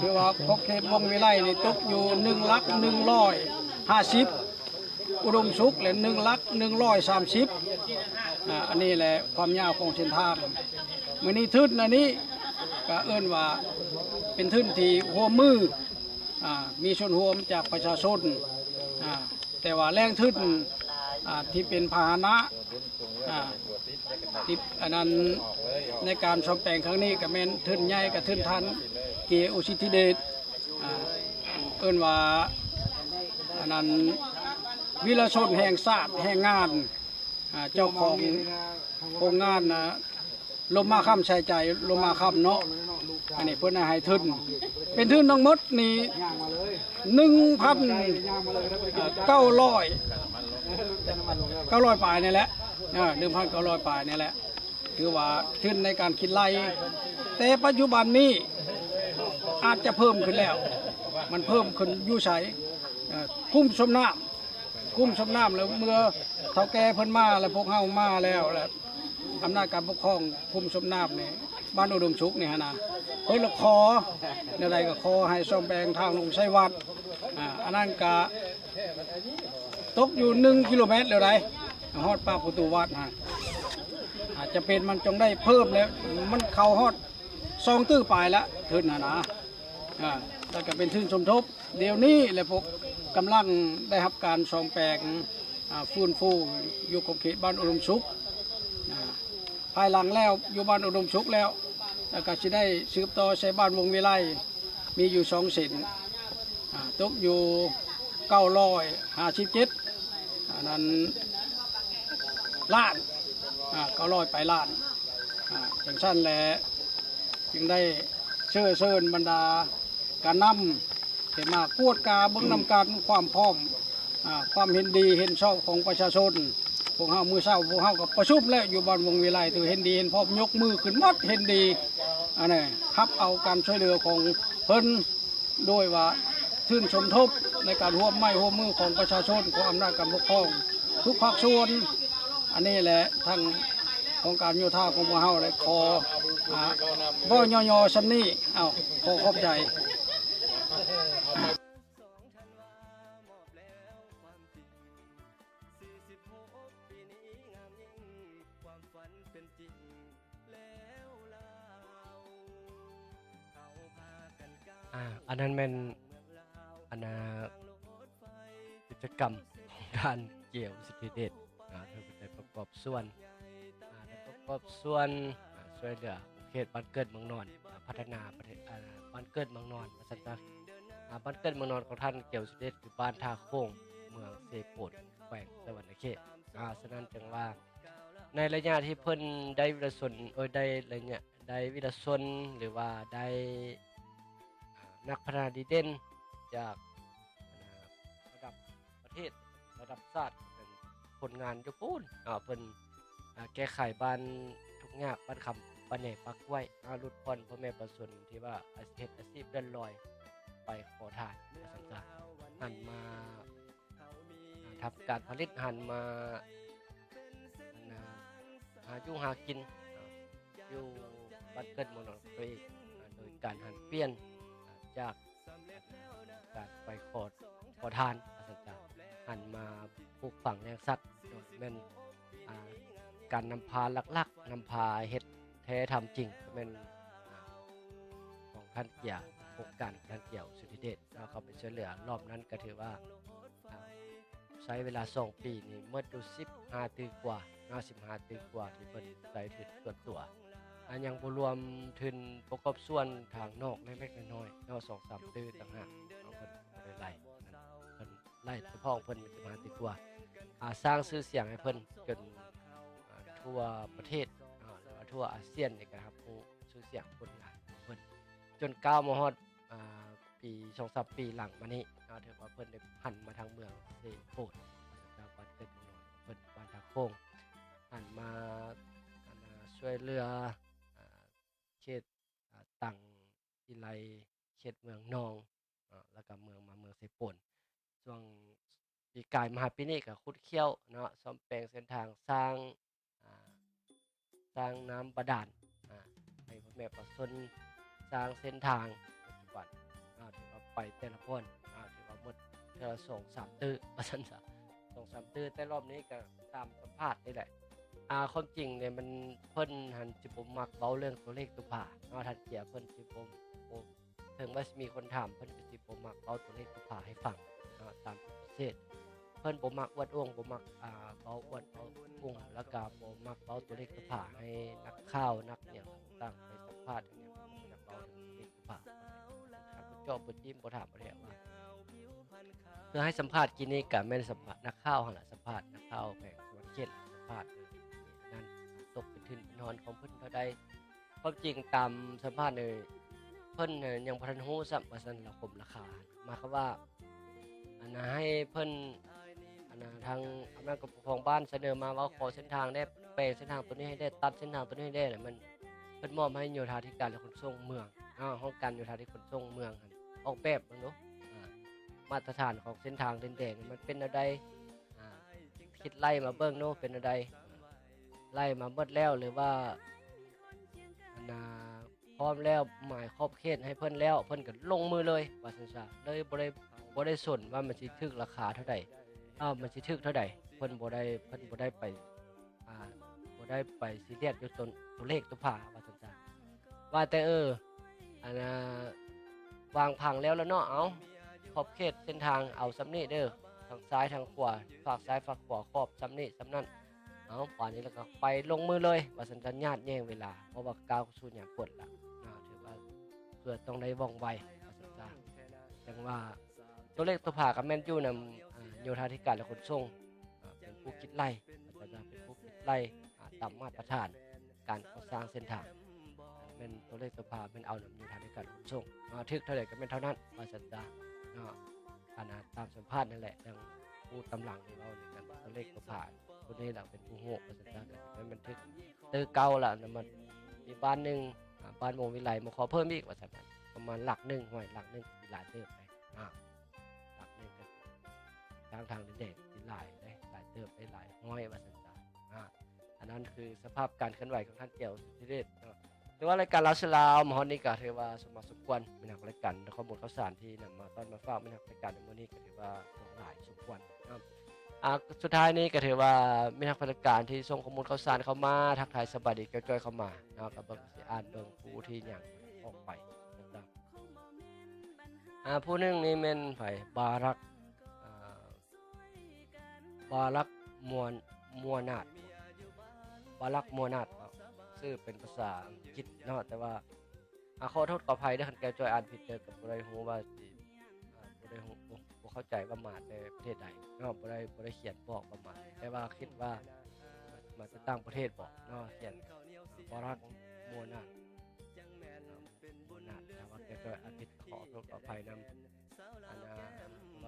ຖືວ່າຂອບເຂດວົງວິໄລນີ້ຕົກຢູ່ໜຶ່ງຫຼັກໜຶ່ງຮ້ອຍຫ້າສິບ, ອຸດົມສຸກແຫຼະ ໜຶ່ງຫຼັກໜຶ່ງຮ້ອຍສາມສິບ. ອ່າ ອັນນີ້ແຫຼະຄວາມຍາວຂອງເສັ້ນທາງ. ມື້ນີ້ທຶນອັນນີ້ກໍເອີ້ນວ່າ ເປັນທຶນທີ່ຮ່ວມມື ອາ ມີສ່ວນຮ່ວມຈາກປະຊາຊົນ ອາ ແຕ່ວ່າແຫຼ່ງທຶນ ອາ ທີ່ເປັນພາຫະນະ ອາ ທີ່ອັນນັ້ນ ໃນການສ້ອມແປງຄັ້ງນີ້ກໍແມ່ນທຶນໃຫຍ່ ກໍທຶນທ່ານ ເກ ອຸສິດທິເດດ ອາ ເອີ້ນວ່າ ອັນນັ້ນ ວິລະຊົນແຫ່ງຊາດແຮງງານ ອາ ເຈົ້າຂອງໂຮງງານ ອາ ລົມມາຄຳ ໃສ່ໃຈລົມມາຄຳເນາະ ອັນນີ້ເພິ່ນໃຫ້ທຶນ ເປັນທຶນທັງໝົດນີ້ ໜຶ່ງພັນເກົ້າຮ້ອຍ ເກົ້າຮ້ອຍປາຍນີ້ແຫຼະ ເອີ ໜຶ່ງພັນເກົ້າຮ້ອຍປາຍນີ້ແຫຼະ ຖືວ່າທຶນໃນການຄິດໄລ່ ແຕ່ປັດຈຸບັນນີ້ອາດຈະເພີ່ມຂຶ້ນແລ້ວ ມັນເພີ່ມຂຶ້ນຢູ່ໃສ ເອີ ຄຸ້ມສົມນ້ຳ ຄຸ້ມສົມນ້ຳ ແລ້ວເມື່ອເຖົ້າແກ່ເພິ່ນມາ ແລ້ວພວກເຮົາມາແລ້ວ ແລ້ວອຳນາດການປົກຄອງຄຸ້ມສົມນ້ຳນີ້ ບ້ານອຸດົມສຸກນີ້ຫັ້ນນະ ເພິ່ນລະຂໍ ແນວໃດກໍຂໍໃຫ້ສ້ອມແປງທາງລົງໄຊວັດ ອາ ອັນນັ້ນກະຕົກຢູ່ໜຶ່ງກິໂລແມັດແລ້ວໃດ໋ ຮອດປາກປະຕູວັດຫັ້ນ ອາດຈະເປັນມັນຈົ່ງໄດ້ເພີ່ມແລ້ວ ມັນເຂົ້າຮອດສອງຕື້ປາຍລະ ທຶນຫັ້ນນະ ອາ ແລ້ວກະເປັນທຶນສົມທົບ ດຽວນີ້ແຫຼະ ພວກກຳລັງໄດ້ຮັບການສ້ອມແປງ ອາ ຟື້ນຟູຢູ່ຂອບເຂດບ້ານອຸດົມສຸກ ອາ ພາຍຫຼັງແລ້ວ ຢູ່ບ້ານອຸດົມສຸກແລ້ວ ແລ້ວກໍຊິໄດ້ສືບຕໍ່ໃສ່ບ້ານວົງວິໄລ ມີຢູ່ສອງເສັ້ນ ອາ ຕົກຢູ່ເກົ້າຮ້ອຍຫ້າສິບເຈັດ ອັນນັ້ນ ລ້ານ ອາ ເກົ້າຮ້ອຍປາຍລ້ານ ອາ ຈັ່ງຊັ້ນແຫຼະ ຈຶ່ງໄດ້ເຊື້ອເຊີນບັນດາການນຳ ເຮັດມາກວດກາເບິ່ງນຳກັນຄວາມພ້ອມ ອາ ຄວາມເຫັນດີເຫັນຊອບຂອງປະຊາຊົນ. ພວກເຮົາ ມື້ເຊົ້າພວກເຮົາກໍປະຊຸມແລ້ວຢູ່ບ້ານວົງວິໄລ ຖືເຫັນດີເຫັນພ້ອມ ຍົກມືຂຶ້ນໝົດ ເຫັນດີ ອັນນັ້ນ ຮັບເອົາການຊ່ວຍເຫຼືອຂອງເພິ່ນ ໂດຍວ່າທຶນສົມທົບໃນການຮ່ວມໄມ້ຮ່ວມມືຂອງປະຊາຊົນ ຂອງອຳນາດການປົກຄອງທຸກພາກສ່ວນ. ອັນນີ້ແຫຼະ ທາງໂຄງການໂຍທາຂອງພວກເຮົາໄດ້ຂໍ ອາ ເວົ້າຫຍໍ້ໆສ່ຳນີ້. ເອົ້າ ຂໍຂອບໃຈ. ອາ ອັນນັ້ນແມ່ນ ອັນນ່າ ກິດຈະກຳຂອງທ່ານ ເກຍ ອຸສິດທິເດດ ອາ ເພິ່ນໄດ້ປະກອບສ່ວນ ອາ ໄດ້ປະກອບສ່ວນ ອາ ຊ່ວຍເຫຼືອເຂດບ້ານເກີດເມືອງນອນ ອາ ພັດທະນາປະເທດ ອາ ບ້ານເກີດເມືອງນອນ ວ່າຊັ້ນຊະ. ອາ ບ້ານເກີດເມືອງນອນຂອງທ່ານ ເກຍ ອຸສິດທິເດດ ຄືບ້ານທ່າໂຂງ ເມືອງເຊໂປນ ແຂວງສະຫວັນນະເຂດ. ອາ ສະນັ້ນຈຶ່ງວ່າ ໃນໄລຍະທີ່ເພິ່ນໄດ້ວິລະຊົນ ໂອ້ຍ ໄດ້ໄລຍະ ໄດ້ວິລະຊົນ ຫຼືວ່າໄດ້ ອາ ນັກພັດທະນາດີເດັ່ນຈາກ ອາ ລະດັບປະເທດ ລະດັບຊາດ ເປັນຜົນງານຢູ່ພຸ້ນເນາະ ເພິ່ນ ອາ ແກ້ໄຂບ້ານທຸກຍາກ ບ້ານຄຳ ບ້ານໃຫຍ່ ປາກກ້ວຍ ອາ ຫຼຸດຜ່ອນພໍ່ແມ່ປະຊາຊົນທີ່ວ່າ ອາ ເຮັດອາຊີບເລື່ອນລອຍໄປຂໍທານ ວ່າຊັ້ນຊະ ຫັນມາ ອ່າ ທຳການຜະລິດ ຫັນມາ ອັນນ່າ ຫາຢູ່ຫາກິນ ອ່າ ຢູ່ບ້ານເກີດເມືອງນອນຂອງຕົວເອງ ອ່າ ໂດຍການຫັນປ່ຽນ ອ່າ ຈາກການໄປຂໍ ຂໍທານ ວ່າຊັ້ນຊະ ຫັນມາປູກຝັງລ້ຽງສັດ ໂດຍແມ່ນ ອ່າ ການນຳພາຫຼັກໆ ນຳພາເຮັດແທ້ທຳຈິງ ແມ່ນ ອ່າ ຂອງທ່ານເກຍ ໂຄງການທ່ານເກຍ ສຸດທິເດດ ເນາະ ເຂົ້າໄປຊ່ວຍເຫຼືອ. ລອບນັ້ນກໍຖືວ່າ ອ່າ ໃຊ້ເວລາສອງປີນີ້ໝົດຢູ່ສິບຫ້າຕື້ກວ່າເນາະ ສິບຫ້າຕື້ກວ່າທີ່ເພິ່ນໃຊ້ທຶນສ່ວນຕົວ ອາ ຍັງບໍ່ລວມທຶນປະກອບສ່ວນທາງນອກເລັກໆນ້ອຍໆເນາະ ສອງສາມຕື້ຕ່າງຫາກເນາະ ເພິ່ນບໍ່ໄດ້ໄລ່ ເພິ່ນໄລ່ສະເພາະຂອງເພິ່ນສິບຫ້າຕື້ກວ່າ ອາ ສ້າງຊື່ສຽງໃຫ້ເພິ່ນຈົນ ອາ ທົ່ວປະເທດ ອາ ຫຼືວ່າທົ່ວອາຊຽນນີ້ກໍຮັບຮູ້ຊື່ສຽງຜົນງານຂອງເພິ່ນ ຈົນກ້າວມາຮອດ ອາ ປີ ສອງສາມປີຫຼັງມານີ້ ອາ ຖືວ່າເພິ່ນໄດ້ຫັນມາທາງເມືອງເຊໂປນ ຈາກບ້ານເກີດເມືອງນອນຂອງເພິ່ນ ບ້ານທ່າໂຂງ ຫັນມາ ອັນນ່າ ຊ່ວຍເຫຼືອ ອາ ເຂດ ອາ ຕັງ ອີໄລ ເຂດເມືອງນອງ ອາ ແລ້ວກໍເມືອງ ມາເມືອງເຊໂປນ ຊ່ວງປີກາຍມາຫາປີນີ້ກໍຂຸດຂ້ຽວເນາະ ສ້ອມແປງເສັ້ນທາງ ສ້າງ ອາ ສ້າງນ້ຳບາດານ ອາ ໃຫ້ພໍ່ແມ່ປະຊາຊົນ ສ້າງເສັ້ນທາງປັດຈຸບັນ ອາ ຖືວ່າໄປແຕ່ລະບ່ອນ ອາ ຖືວ່າໝົດເທື່ອລະສອງສາມຕື້ ວ່າຊັ້ນຊະ ສອງສາມຕື້ ແຕ່ລອບນີ້ກໍຕາມສຳພາດນີ້ແຫຼະ ອາ ຄວາມຈິງນີ້ມັນ ເພິ່ນຫັ້ນຊິບໍ່ມັກເວົ້າເລື່ອງຕົວເລກຕົວພາເນາະ ທ່ານເກຍ ເພິ່ນຊິບໍ່ ບໍ່ ເຖິງວ່າຊິມີຄົນຖາມ ເພິ່ນກໍຊິບໍ່ມັກເວົ້າຕົວເລກຕົວຜາໃຫ້ຟັງເນາະ ຕາມທີ່ພິເສດ. ເພິ່ນບໍ່ມັກອວດໂອ້ງ ບໍ່ມັກ ອ່າ ເວົ້າອວດເວົ້າໂອ້ງ ແລ້ວກໍບໍ່ມັກເວົ້າຕົວເລກຕົວຜາໃຫ້ນັກຂ່າວ ນັກຫຍັງຕ່າງໆໄປສຳພາດຫຍັງ ບໍ່ຢາກເວົ້າເຖິງຕົວເລກຕົວຜາ. ເຈາະບໍ່ຈິ້ມ ບໍ່ຖາມບໍ່ແທ້ວ່າ ເພື່ອໃຫ້ສຳພາດກີ້ນີ້ກໍແມ່ນສຳພາດນັກຂ່າວຫັ້ນລະ ສຳພາດນັກຂ່າວແຂວງສະຫວັນນະເຂດ ສຳພາດນັ້ນ ຕົກເປັນທຶນເປັນຮອນຂອງເພິ່ນເທົ່າໃດ. ຄວາມຈິງຕາມສຳພາດນີ້ ເພິ່ນຍັງບໍ່ທັນຮູ້ຊ້ຳວ່າຊັ້ນລະ ຄົມລາຄາ ໝາຍຄວາມວ່າ ອັນນ່າ ໃຫ້ເພິ່ນ ອັນນ່າ ທາງອຳນາດການປົກຄອງບ້ານສະເໜີມາວ່າ ຂໍເສັ້ນທາງແດ່ ແປງເສັ້ນທາງໂຕນີ້ໃຫ້ແດ່ ຕັດເສັ້ນທາງໂຕນີ້ໃຫ້ແດ່ ແລ້ວມັນ ເພິ່ນມອບໃຫ້ໂຍທາທິການ ແລະ ຂົນສົ່ງເມືອງ ເອົາ ຫ້ອງການໂຍທາທິການຂົນສົ່ງເມືອງຫັ້ນ ອອກແບບເບິ່ງດູ ອາ ມາດຕະຖານຂອງເສັ້ນທາງດິນແດງມັນເປັນແນວໃດ ອາ ຄິດໄລ່ມາເບິ່ງດູ ເປັນແນວໃດ ໄລ່ມາໝົດແລ້ວ ຫຼືວ່າ ອັນນ່າ ພ້ອມແລ້ວ ໝາຍຂອບເຂດໃຫ້ເພິ່ນແລ້ວ ເພິ່ນກໍລົງມືເລີຍວ່າຊັ້ນຊະ ເລີຍບໍ່ໄດ້ ບໍ່ໄດ້ສົນວ່າມັນຊິຖືກລາຄາເທົ່າໃດ ເອີ ມັນຊິຖືກເທົ່າໃດ ເພິ່ນບໍ່ໄດ້ ເພິ່ນບໍ່ໄດ້ໄປ ອ່າ ບໍ່ໄດ້ໄປຊີຣຽສຢູ່ຕົນ ຕົວເລກຕົວຜາວ່າຊັ້ນຊະ ວ່າແຕ່ ເອີ ອັນນ່າ ວາງຜັງແລ້ວລະເນາະ ເອົາ ຂອບເຂດເສັ້ນທາງເອົາສ່ຳນີ້ເດີ ທາງຊ້າຍທາງຂວາ ຟາກຊ້າຍຟາກຂວາ ຂອບສ່ຳນີ້ສ່ຳນັ້ນ ເອົາ ປານນີ້ແລ້ວກໍໄປລົງມືເລີຍວ່າຊັ້ນຊະ ຍາດແຍ່ງເວລາ ເພາະວ່າກ້າວເຂົ້າສູ່ຍາມຝົນລະ ເນາະ ຖືວ່າເພື່ອຕ້ອງໄດ້ວ່ອງໄວວ່າຊັ້ນຊະ ຈັ່ງວ່າຕົວເລກຕົວຜາກໍແມ່ນຢູ່ນຳ ອາ ໂຍທາທິການ ແລະ ຂົນສົ່ງ ອາ ເປັນຜູ້ຄິດໄລ່ ວ່າຊັ້ນຊະ ເປັນຜູ້ຄິດໄລ່ ອາ ຕາມມາດຕະຖານການກໍ່ສ້າງເສັ້ນທາງ ແມ່ນຕົວເລກຕົວຜາແມ່ນເອົານຳໂຍທາທິການຂົນສົ່ງ ອາ ຖືກເທົ່າໃດກໍແມ່ນເທົ່ານັ້ນວ່າຊັ້ນຊະ ເນາະ ອັນນ່າ ຕາມສຳພາດນັ້ນແຫຼະ ທາງຜູ້ຕຳຫຼັງທີ່ເວົ້າໃນການຕົວເລກຕົວຜາ ຜູ້ນີ້ລະເປັນຜູ້ຮູ້ວ່າຊັ້ນຊະ ແມ່ນບັນທຶກ ເຕີເກົ່າລະ ແລ້ວມັນມີບ້ານໜຶ່ງ ອາ ບ້ານວົງວິໄລມາຂໍເພີ່ມອີກວ່າຊັ້ນ ປະມານຫຼັກໜຶ່ງ ຫ້ວຍ ຫຼັກໜຶ່ງຫຼາຍເຕີບເດ ອາ ຫຼັກໜຶ່ງກໍທາງ ທາງດິນແດງຊິຫຼາຍເດ ຫຼາຍເຕີບເດ ຫຼາຍຮ້ອຍວ່າຊັ້ນຊະ ອາ ອັນນັ້ນຄືສະພາບການເຄື່ອນໄຫວຂອງທ່ານ ແກ້ວ ສຸດທິເດດ ເນາະ. ຖືວ່າລາຍການລາວຊາວລາວມາຮອດນີ້ກໍຖືວ່າສົມມາສົມຄວນ ມິດຮັກລາຍການ ຂໍ້ມູນຂ່າວສານທີ່ນຳມາຕ້ອນມາຝາກມິດຮັກລາຍການໃນມື້ນີ້ກໍຖືວ່າຫຼາຍສົມຄວນເນາະ. ອາ ສຸດທ້າຍນີ້ກໍຖືວ່າມິດຮັກລາຍການທີ່ສົ່ງຂໍ້ມູນຂ່າວສານເຂົ້າມາ ທັກທາຍສະບາຍດີແກ້ວຈ້ອຍເຂົ້າມາເນາະ ກໍເບິ່ງ ຊິອ່ານເບິ່ງຜູ້ທີ່ຫຍັງອອກໄປເນາະ. ອາ ຜູ້ໜຶ່ງນີ້ແມ່ນໃຜ? ບາຣັກ ອາ ບາຣັກ ມົວ ມົວນາດ ບາຣັກ ມົວນາດເນາະ ຊື່ເປັນພາສາອັງກິດເນາະ ແຕ່ວ່າ ອາ ຂໍໂທດຂໍອະໄພເດີ ຄັນແກ້ວຈ້ອຍອ່ານຜິດເດີ ກໍບໍ່ໄດ້ຮູ້ວ່າຊິ ອາ ບໍ່ໄດ້ຮູ້ ບໍ່ ບໍ່ເຂົ້າໃຈວ່າມາແຕ່ປະເທດໃດເນາະ ບໍ່ໄດ້ ບໍ່ໄດ້ຂຽນບອກວ່າມາ ແຕ່ວ່າຄິດວ່າມາແຕ່ຕ່າງປະເທດບໍເນາະ ຂຽນ ອາ ບາຣັກ ມົວນາດ ເນາະ ມົວນາດ ຖ້າວ່າແກ້ວຈ້ອຍອ່ານຜິດ ຂໍໂທດຂໍອະໄພນຳ. ອັນນ່າ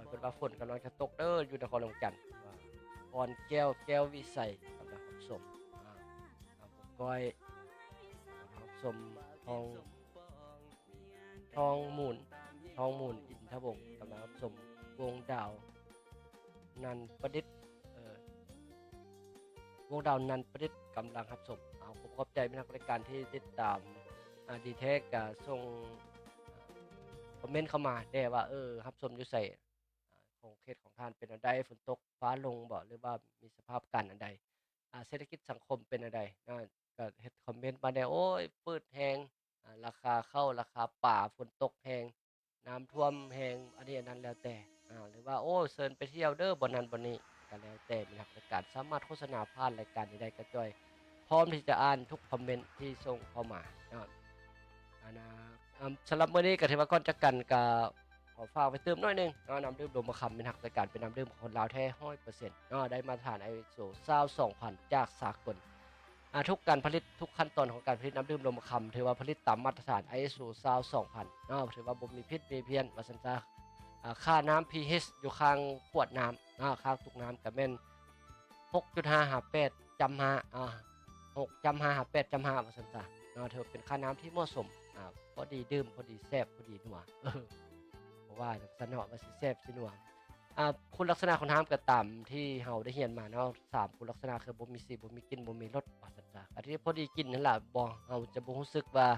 ເພິ່ນວ່າຝົນກຳລັງຈະຕົກເດີ ຢູ່ນະຄອນຫຼວງວຽງຈັນ ວ່າ ພອນແກ້ວ ແກ້ວວິໄສ ກຳລັງຮັບຊົມ ອາ ອາ ບຸກກ້ອຍ ຮັບຊົມ ທອງ ທອງມູນ ທອງມູນ ອິນທະວົງ ກຳລັງຮັບຊົມ ວົງດາວ ນັນປະດິດ ເອີ ວົງດາວ ນັນປະດິດ ກຳລັງຮັບຊົມ. ເອົາ ຂອບ ຂອບໃຈມິດຮັກລາຍການທີ່ຕິດຕາມ ອາ ດີແທ້ກະສົ່ງ ຄອມເມັນເຂົ້າມາແດ່ວ່າ ເອີ ຮັບຊົມຢູ່ໃສ ອາ ຂອງເຂດຂອງທ່ານເປັນແນວໃດ ຝົນຕົກຟ້າລົງບໍ ຫຼືວ່າມີສະພາບການອັນໃດ ອາ ເສດຖະກິດສັງຄົມເປັນແນວໃດ ອາ ກະເຮັດຄອມເມັນມາແດ່ ໂອ້ຍ ຟືດແຮງ ອາ ລາຄາເຂົ້າ ລາຄາປາ ຝົນຕົກແຮງ ນ້ຳຖ້ວມແຮງ ອັນນີ້ອັນນັ້ນແລ້ວແຕ່ ອາ ຫຼືວ່າ ໂອ້ ເຊີນໄປທ່ຽວເດີ ບ່ອນນັ້ນບ່ອນນີ້ ກໍແລ້ວແຕ່ມິດຮັກລາຍການສາມາດໂຄສະນາຜ່ານລາຍການນີ້ໄດ້ ກະຈ້ອຍພ້ອມທີ່ຈະອ່ານທຸກຄອມເມັນທີ່ສົ່ງເຂົ້າມາເນາະ. ອັນນ່າ ອາ ສຳລັບມື້ນີ້ກໍຖືວ່າກ່ອນຈາກກັນກໍ ຂໍຝາກໄວ້ຕື່ມໜ້ອຍໜຶ່ງເນາະ ນ້ຳດື່ມລົມມະຄຳມິດຮັກລາຍການເປັນນ້ຳດື່ມຂອງຄົນລາວແທ້ຮ້ອຍເປີເຊັນເນາະ ໄດ້ມາດຕະຖານ ໄອເອສໂອ ຊາວສອງພັນ ຈາກສາກົນ ອາ ທຸກການຜະລິດ ທຸກຂັ້ນຕອນຂອງການຜະລິດນ້ຳດື່ມລົມມະຄຳ ຖືວ່າຜະລິດຕາມມາດຕະຖານ ໄອເອສໂອ ຊາວສອງພັນເນາະ ຖືວ່າບໍ່ມີຜິດມີພຽນວ່າຊັ້ນຊະ. ອາ ຄ່ານ້ຳ ພີເອັດ ຢູ່ຂ້າງຂວດນ້ຳເນາະ ຂ້າງຕຸກນ້ຳກໍແມ່ນ ຫົກຈຸດຫ້າ ຫາ ແປດ ຈຳຫ້າ ອາ ຫົກ ຈຳຫ້າ ຫາ ແປດ ຈຳຫ້າ ວ່າຊັ້ນຊະເນາະ ຖືວ່າເປັນຄ່ານ້ຳທີ່ເໝາະສົມ ອາ ພໍດີດື່ມ ພໍດີແຊບ ພໍດີນົວ ເອີ ບໍ່ວ່າຊັ້ນເນາະ ວ່າຊິແຊບຊິນົວ. ອາ ຄຸນລັກສະນະຂອງນ້ຳກໍຕາມທີ່ເຮົາໄດ້ຮຽນມາເນາະ ສາມຄຸນລັກສະນະ ຄືບໍ່ມີສີ ບໍ່ມີກິ່ນ ບໍ່ມີລົດ ວ່າຊັ້ນຊະ ອັນທີ່ພໍດີກິນຫັ້ນລະ ບໍ່ ເຮົາຈະບໍ່ຮູ້ສຶກວ່າ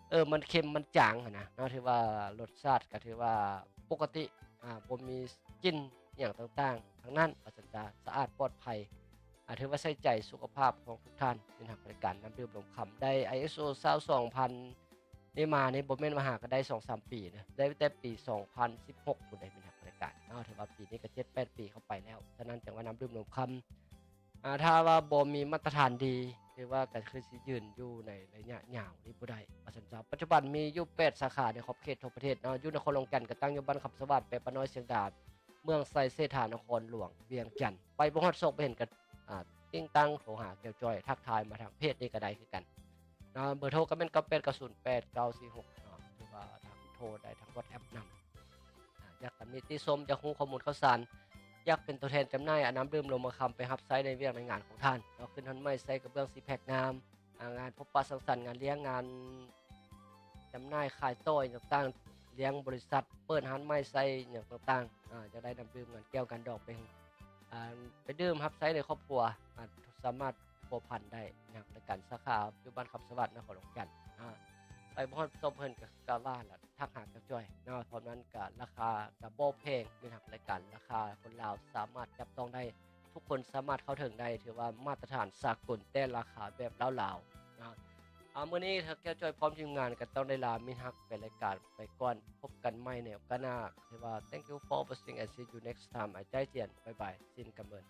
ເອີ ມັນເຄັມ ມັນຈາງຫັ້ນນະເນາະ ຖືວ່າລົດຊາດກໍຖືວ່າປົກກະຕິ ອາ ບໍ່ມີກິ່ນ ອີ່ຫຍັງຕ່າງໆທັງນັ້ນ ວ່າຊັ້ນຊະ ສະອາດປອດໄພ ອາ ຖືວ່າໃສ່ໃຈສຸຂະພາບຂອງທຸກທ່ານ ເປັນຮັບບໍລິການນ້ຳດື່ມລົມຄຳ ໄດ້ ໄອເອສໂອ ຊາວສອງພັນ ນີ້ມານີ້ບໍ່ແມ່ນວ່າຫາກໍໄດ້ສອງສາມປີນະ ໄດ້ແຕ່ປີສອງພັນສິບຫົກພຸ້ນໃດ໋ ມິດຮັກ ແຟນລາຍການເນາະ. ຖືວ່າປີນີ້ກໍເຈັດແປດປີເຂົ້າໄປແລ້ວ. ສະນັ້ນຈັ່ງວ່ານ້ຳດື່ມລົມຄຳ ອ່າ ຖ້າວ່າບໍ່ມີມາດຕະຖານດີ ຖືວ່າກໍຄືຊິຢືນຢູ່ໃນໄລຍະຍາວນີ້ບໍ່ໄດ້ວ່າຊັ້ນຊະ. ປັດຈຸບັນມີຢູ່ແປດສາຂາໃນຂອບເຂດທົ່ວປະເທດເນາະ. ຢູ່ນະຄອນຫຼວງວຽງຈັນກໍຕັ້ງຢູ່ບ້ານຄຳສະຫວາດ, ແປປະນ້ອຍ, ຊຽງດານ, ເມືອງໄຊເສດຖາ, ນະຄອນຫຼວງວຽງຈັນ. ໄປບໍ່ຮອດຊອກບໍ່ເຫັນກໍ ອ່າ ຕິງຕັ້ງໂທຫາແກ້ວຈ້ອຍ, ທັກທາຍມາທາງເພຈນີ້ກໍໄດ້ຄືກັນເນາະ. ເບີໂທກໍແມ່ນ ເກົ້າແປດເກົ້າສູນແປດເກົ້າສີ່ຫົກເນາະ. ຖືວ່າທັງໂທໄດ້ ທັງ WhatsApp ນຳ. ອ່າ ຢາກຕຳໜິຕິຊົມ, ຢາກຮູ້ຂໍ້ມູນຂ່າວສານ, ຢາກເປັນຕົວແທນຈຳໜ່າຍ ອາ ນ້ຳດື່ມລົມຄຳໄປຮັບໃຊ້ໃນວຽກໃນງານຂອງທ່ານເນາະ. ຂຶ້ນຮ້ານໃໝ່, ໃສ່ກະເບື້ອງ ຊີແພັກ ງາມ, ອ່າ ງານພົບປະສັງສັນ, ງານລ້ຽງ, ງານຈຳໜ່າຍຂາຍຕໍ່ຫຍັງຕ່າງໆ, ລ້ຽງບໍລິສັດ, ເປີດຮ້ານໃໝ່, ໃສ່ຫຍັງຕ່າງໆ, ອ່າ ຢາກໄດ້ນ້ຳດື່ມ, ງານແກ້ວ, ງານດອງ, ໄປ ອ່າ ໄປດື່ມຮັບໃຊ້ໃນຄອບຄົວ, ອ່າ ສາມາດພົວພັນໄດ້ນະ. ແລະ ການສາຂາຢູ່ບ້ານຄຳສະຫວາດ, ນະຄອນຫຼວງວຽງຈັນ. ອ່າ ໄປບໍ່ຮອດຊອກເພິ່ນກໍ ກໍວ່າລະ ທັກຫາກັບຈອຍເນາະ. ພ້ອມນັ້ນກໍລາຄາກໍບໍ່ແພງ, ມີຮັບລາຍການ, ລາຄາຄົນລາວສາມາດຈັບຕ້ອງໄດ້, ທຸກຄົນສາມາດເຂົ້າເຖິງໄດ້, ຖືວ່າມາດຕະຖານສາກົນ, ແຕ່ລາຄາແບບລາວໆເນາະ. ອ່າ ມື້ນີ້ທັກແກ້ວຈອຍພ້ອມທີມງານກໍຕ້ອງໄດ້ລາມິດຮັກແຟນລາຍການໄປກ່ອນ. ພົບກັນໃໝ່ໃນໂອກາດໜ້າ. ຖືວ່າ thank you for watching and see you next time. ອາ ໃຈຈຽນ. ບາຍບາຍ. ຊິນກຳເມີນ.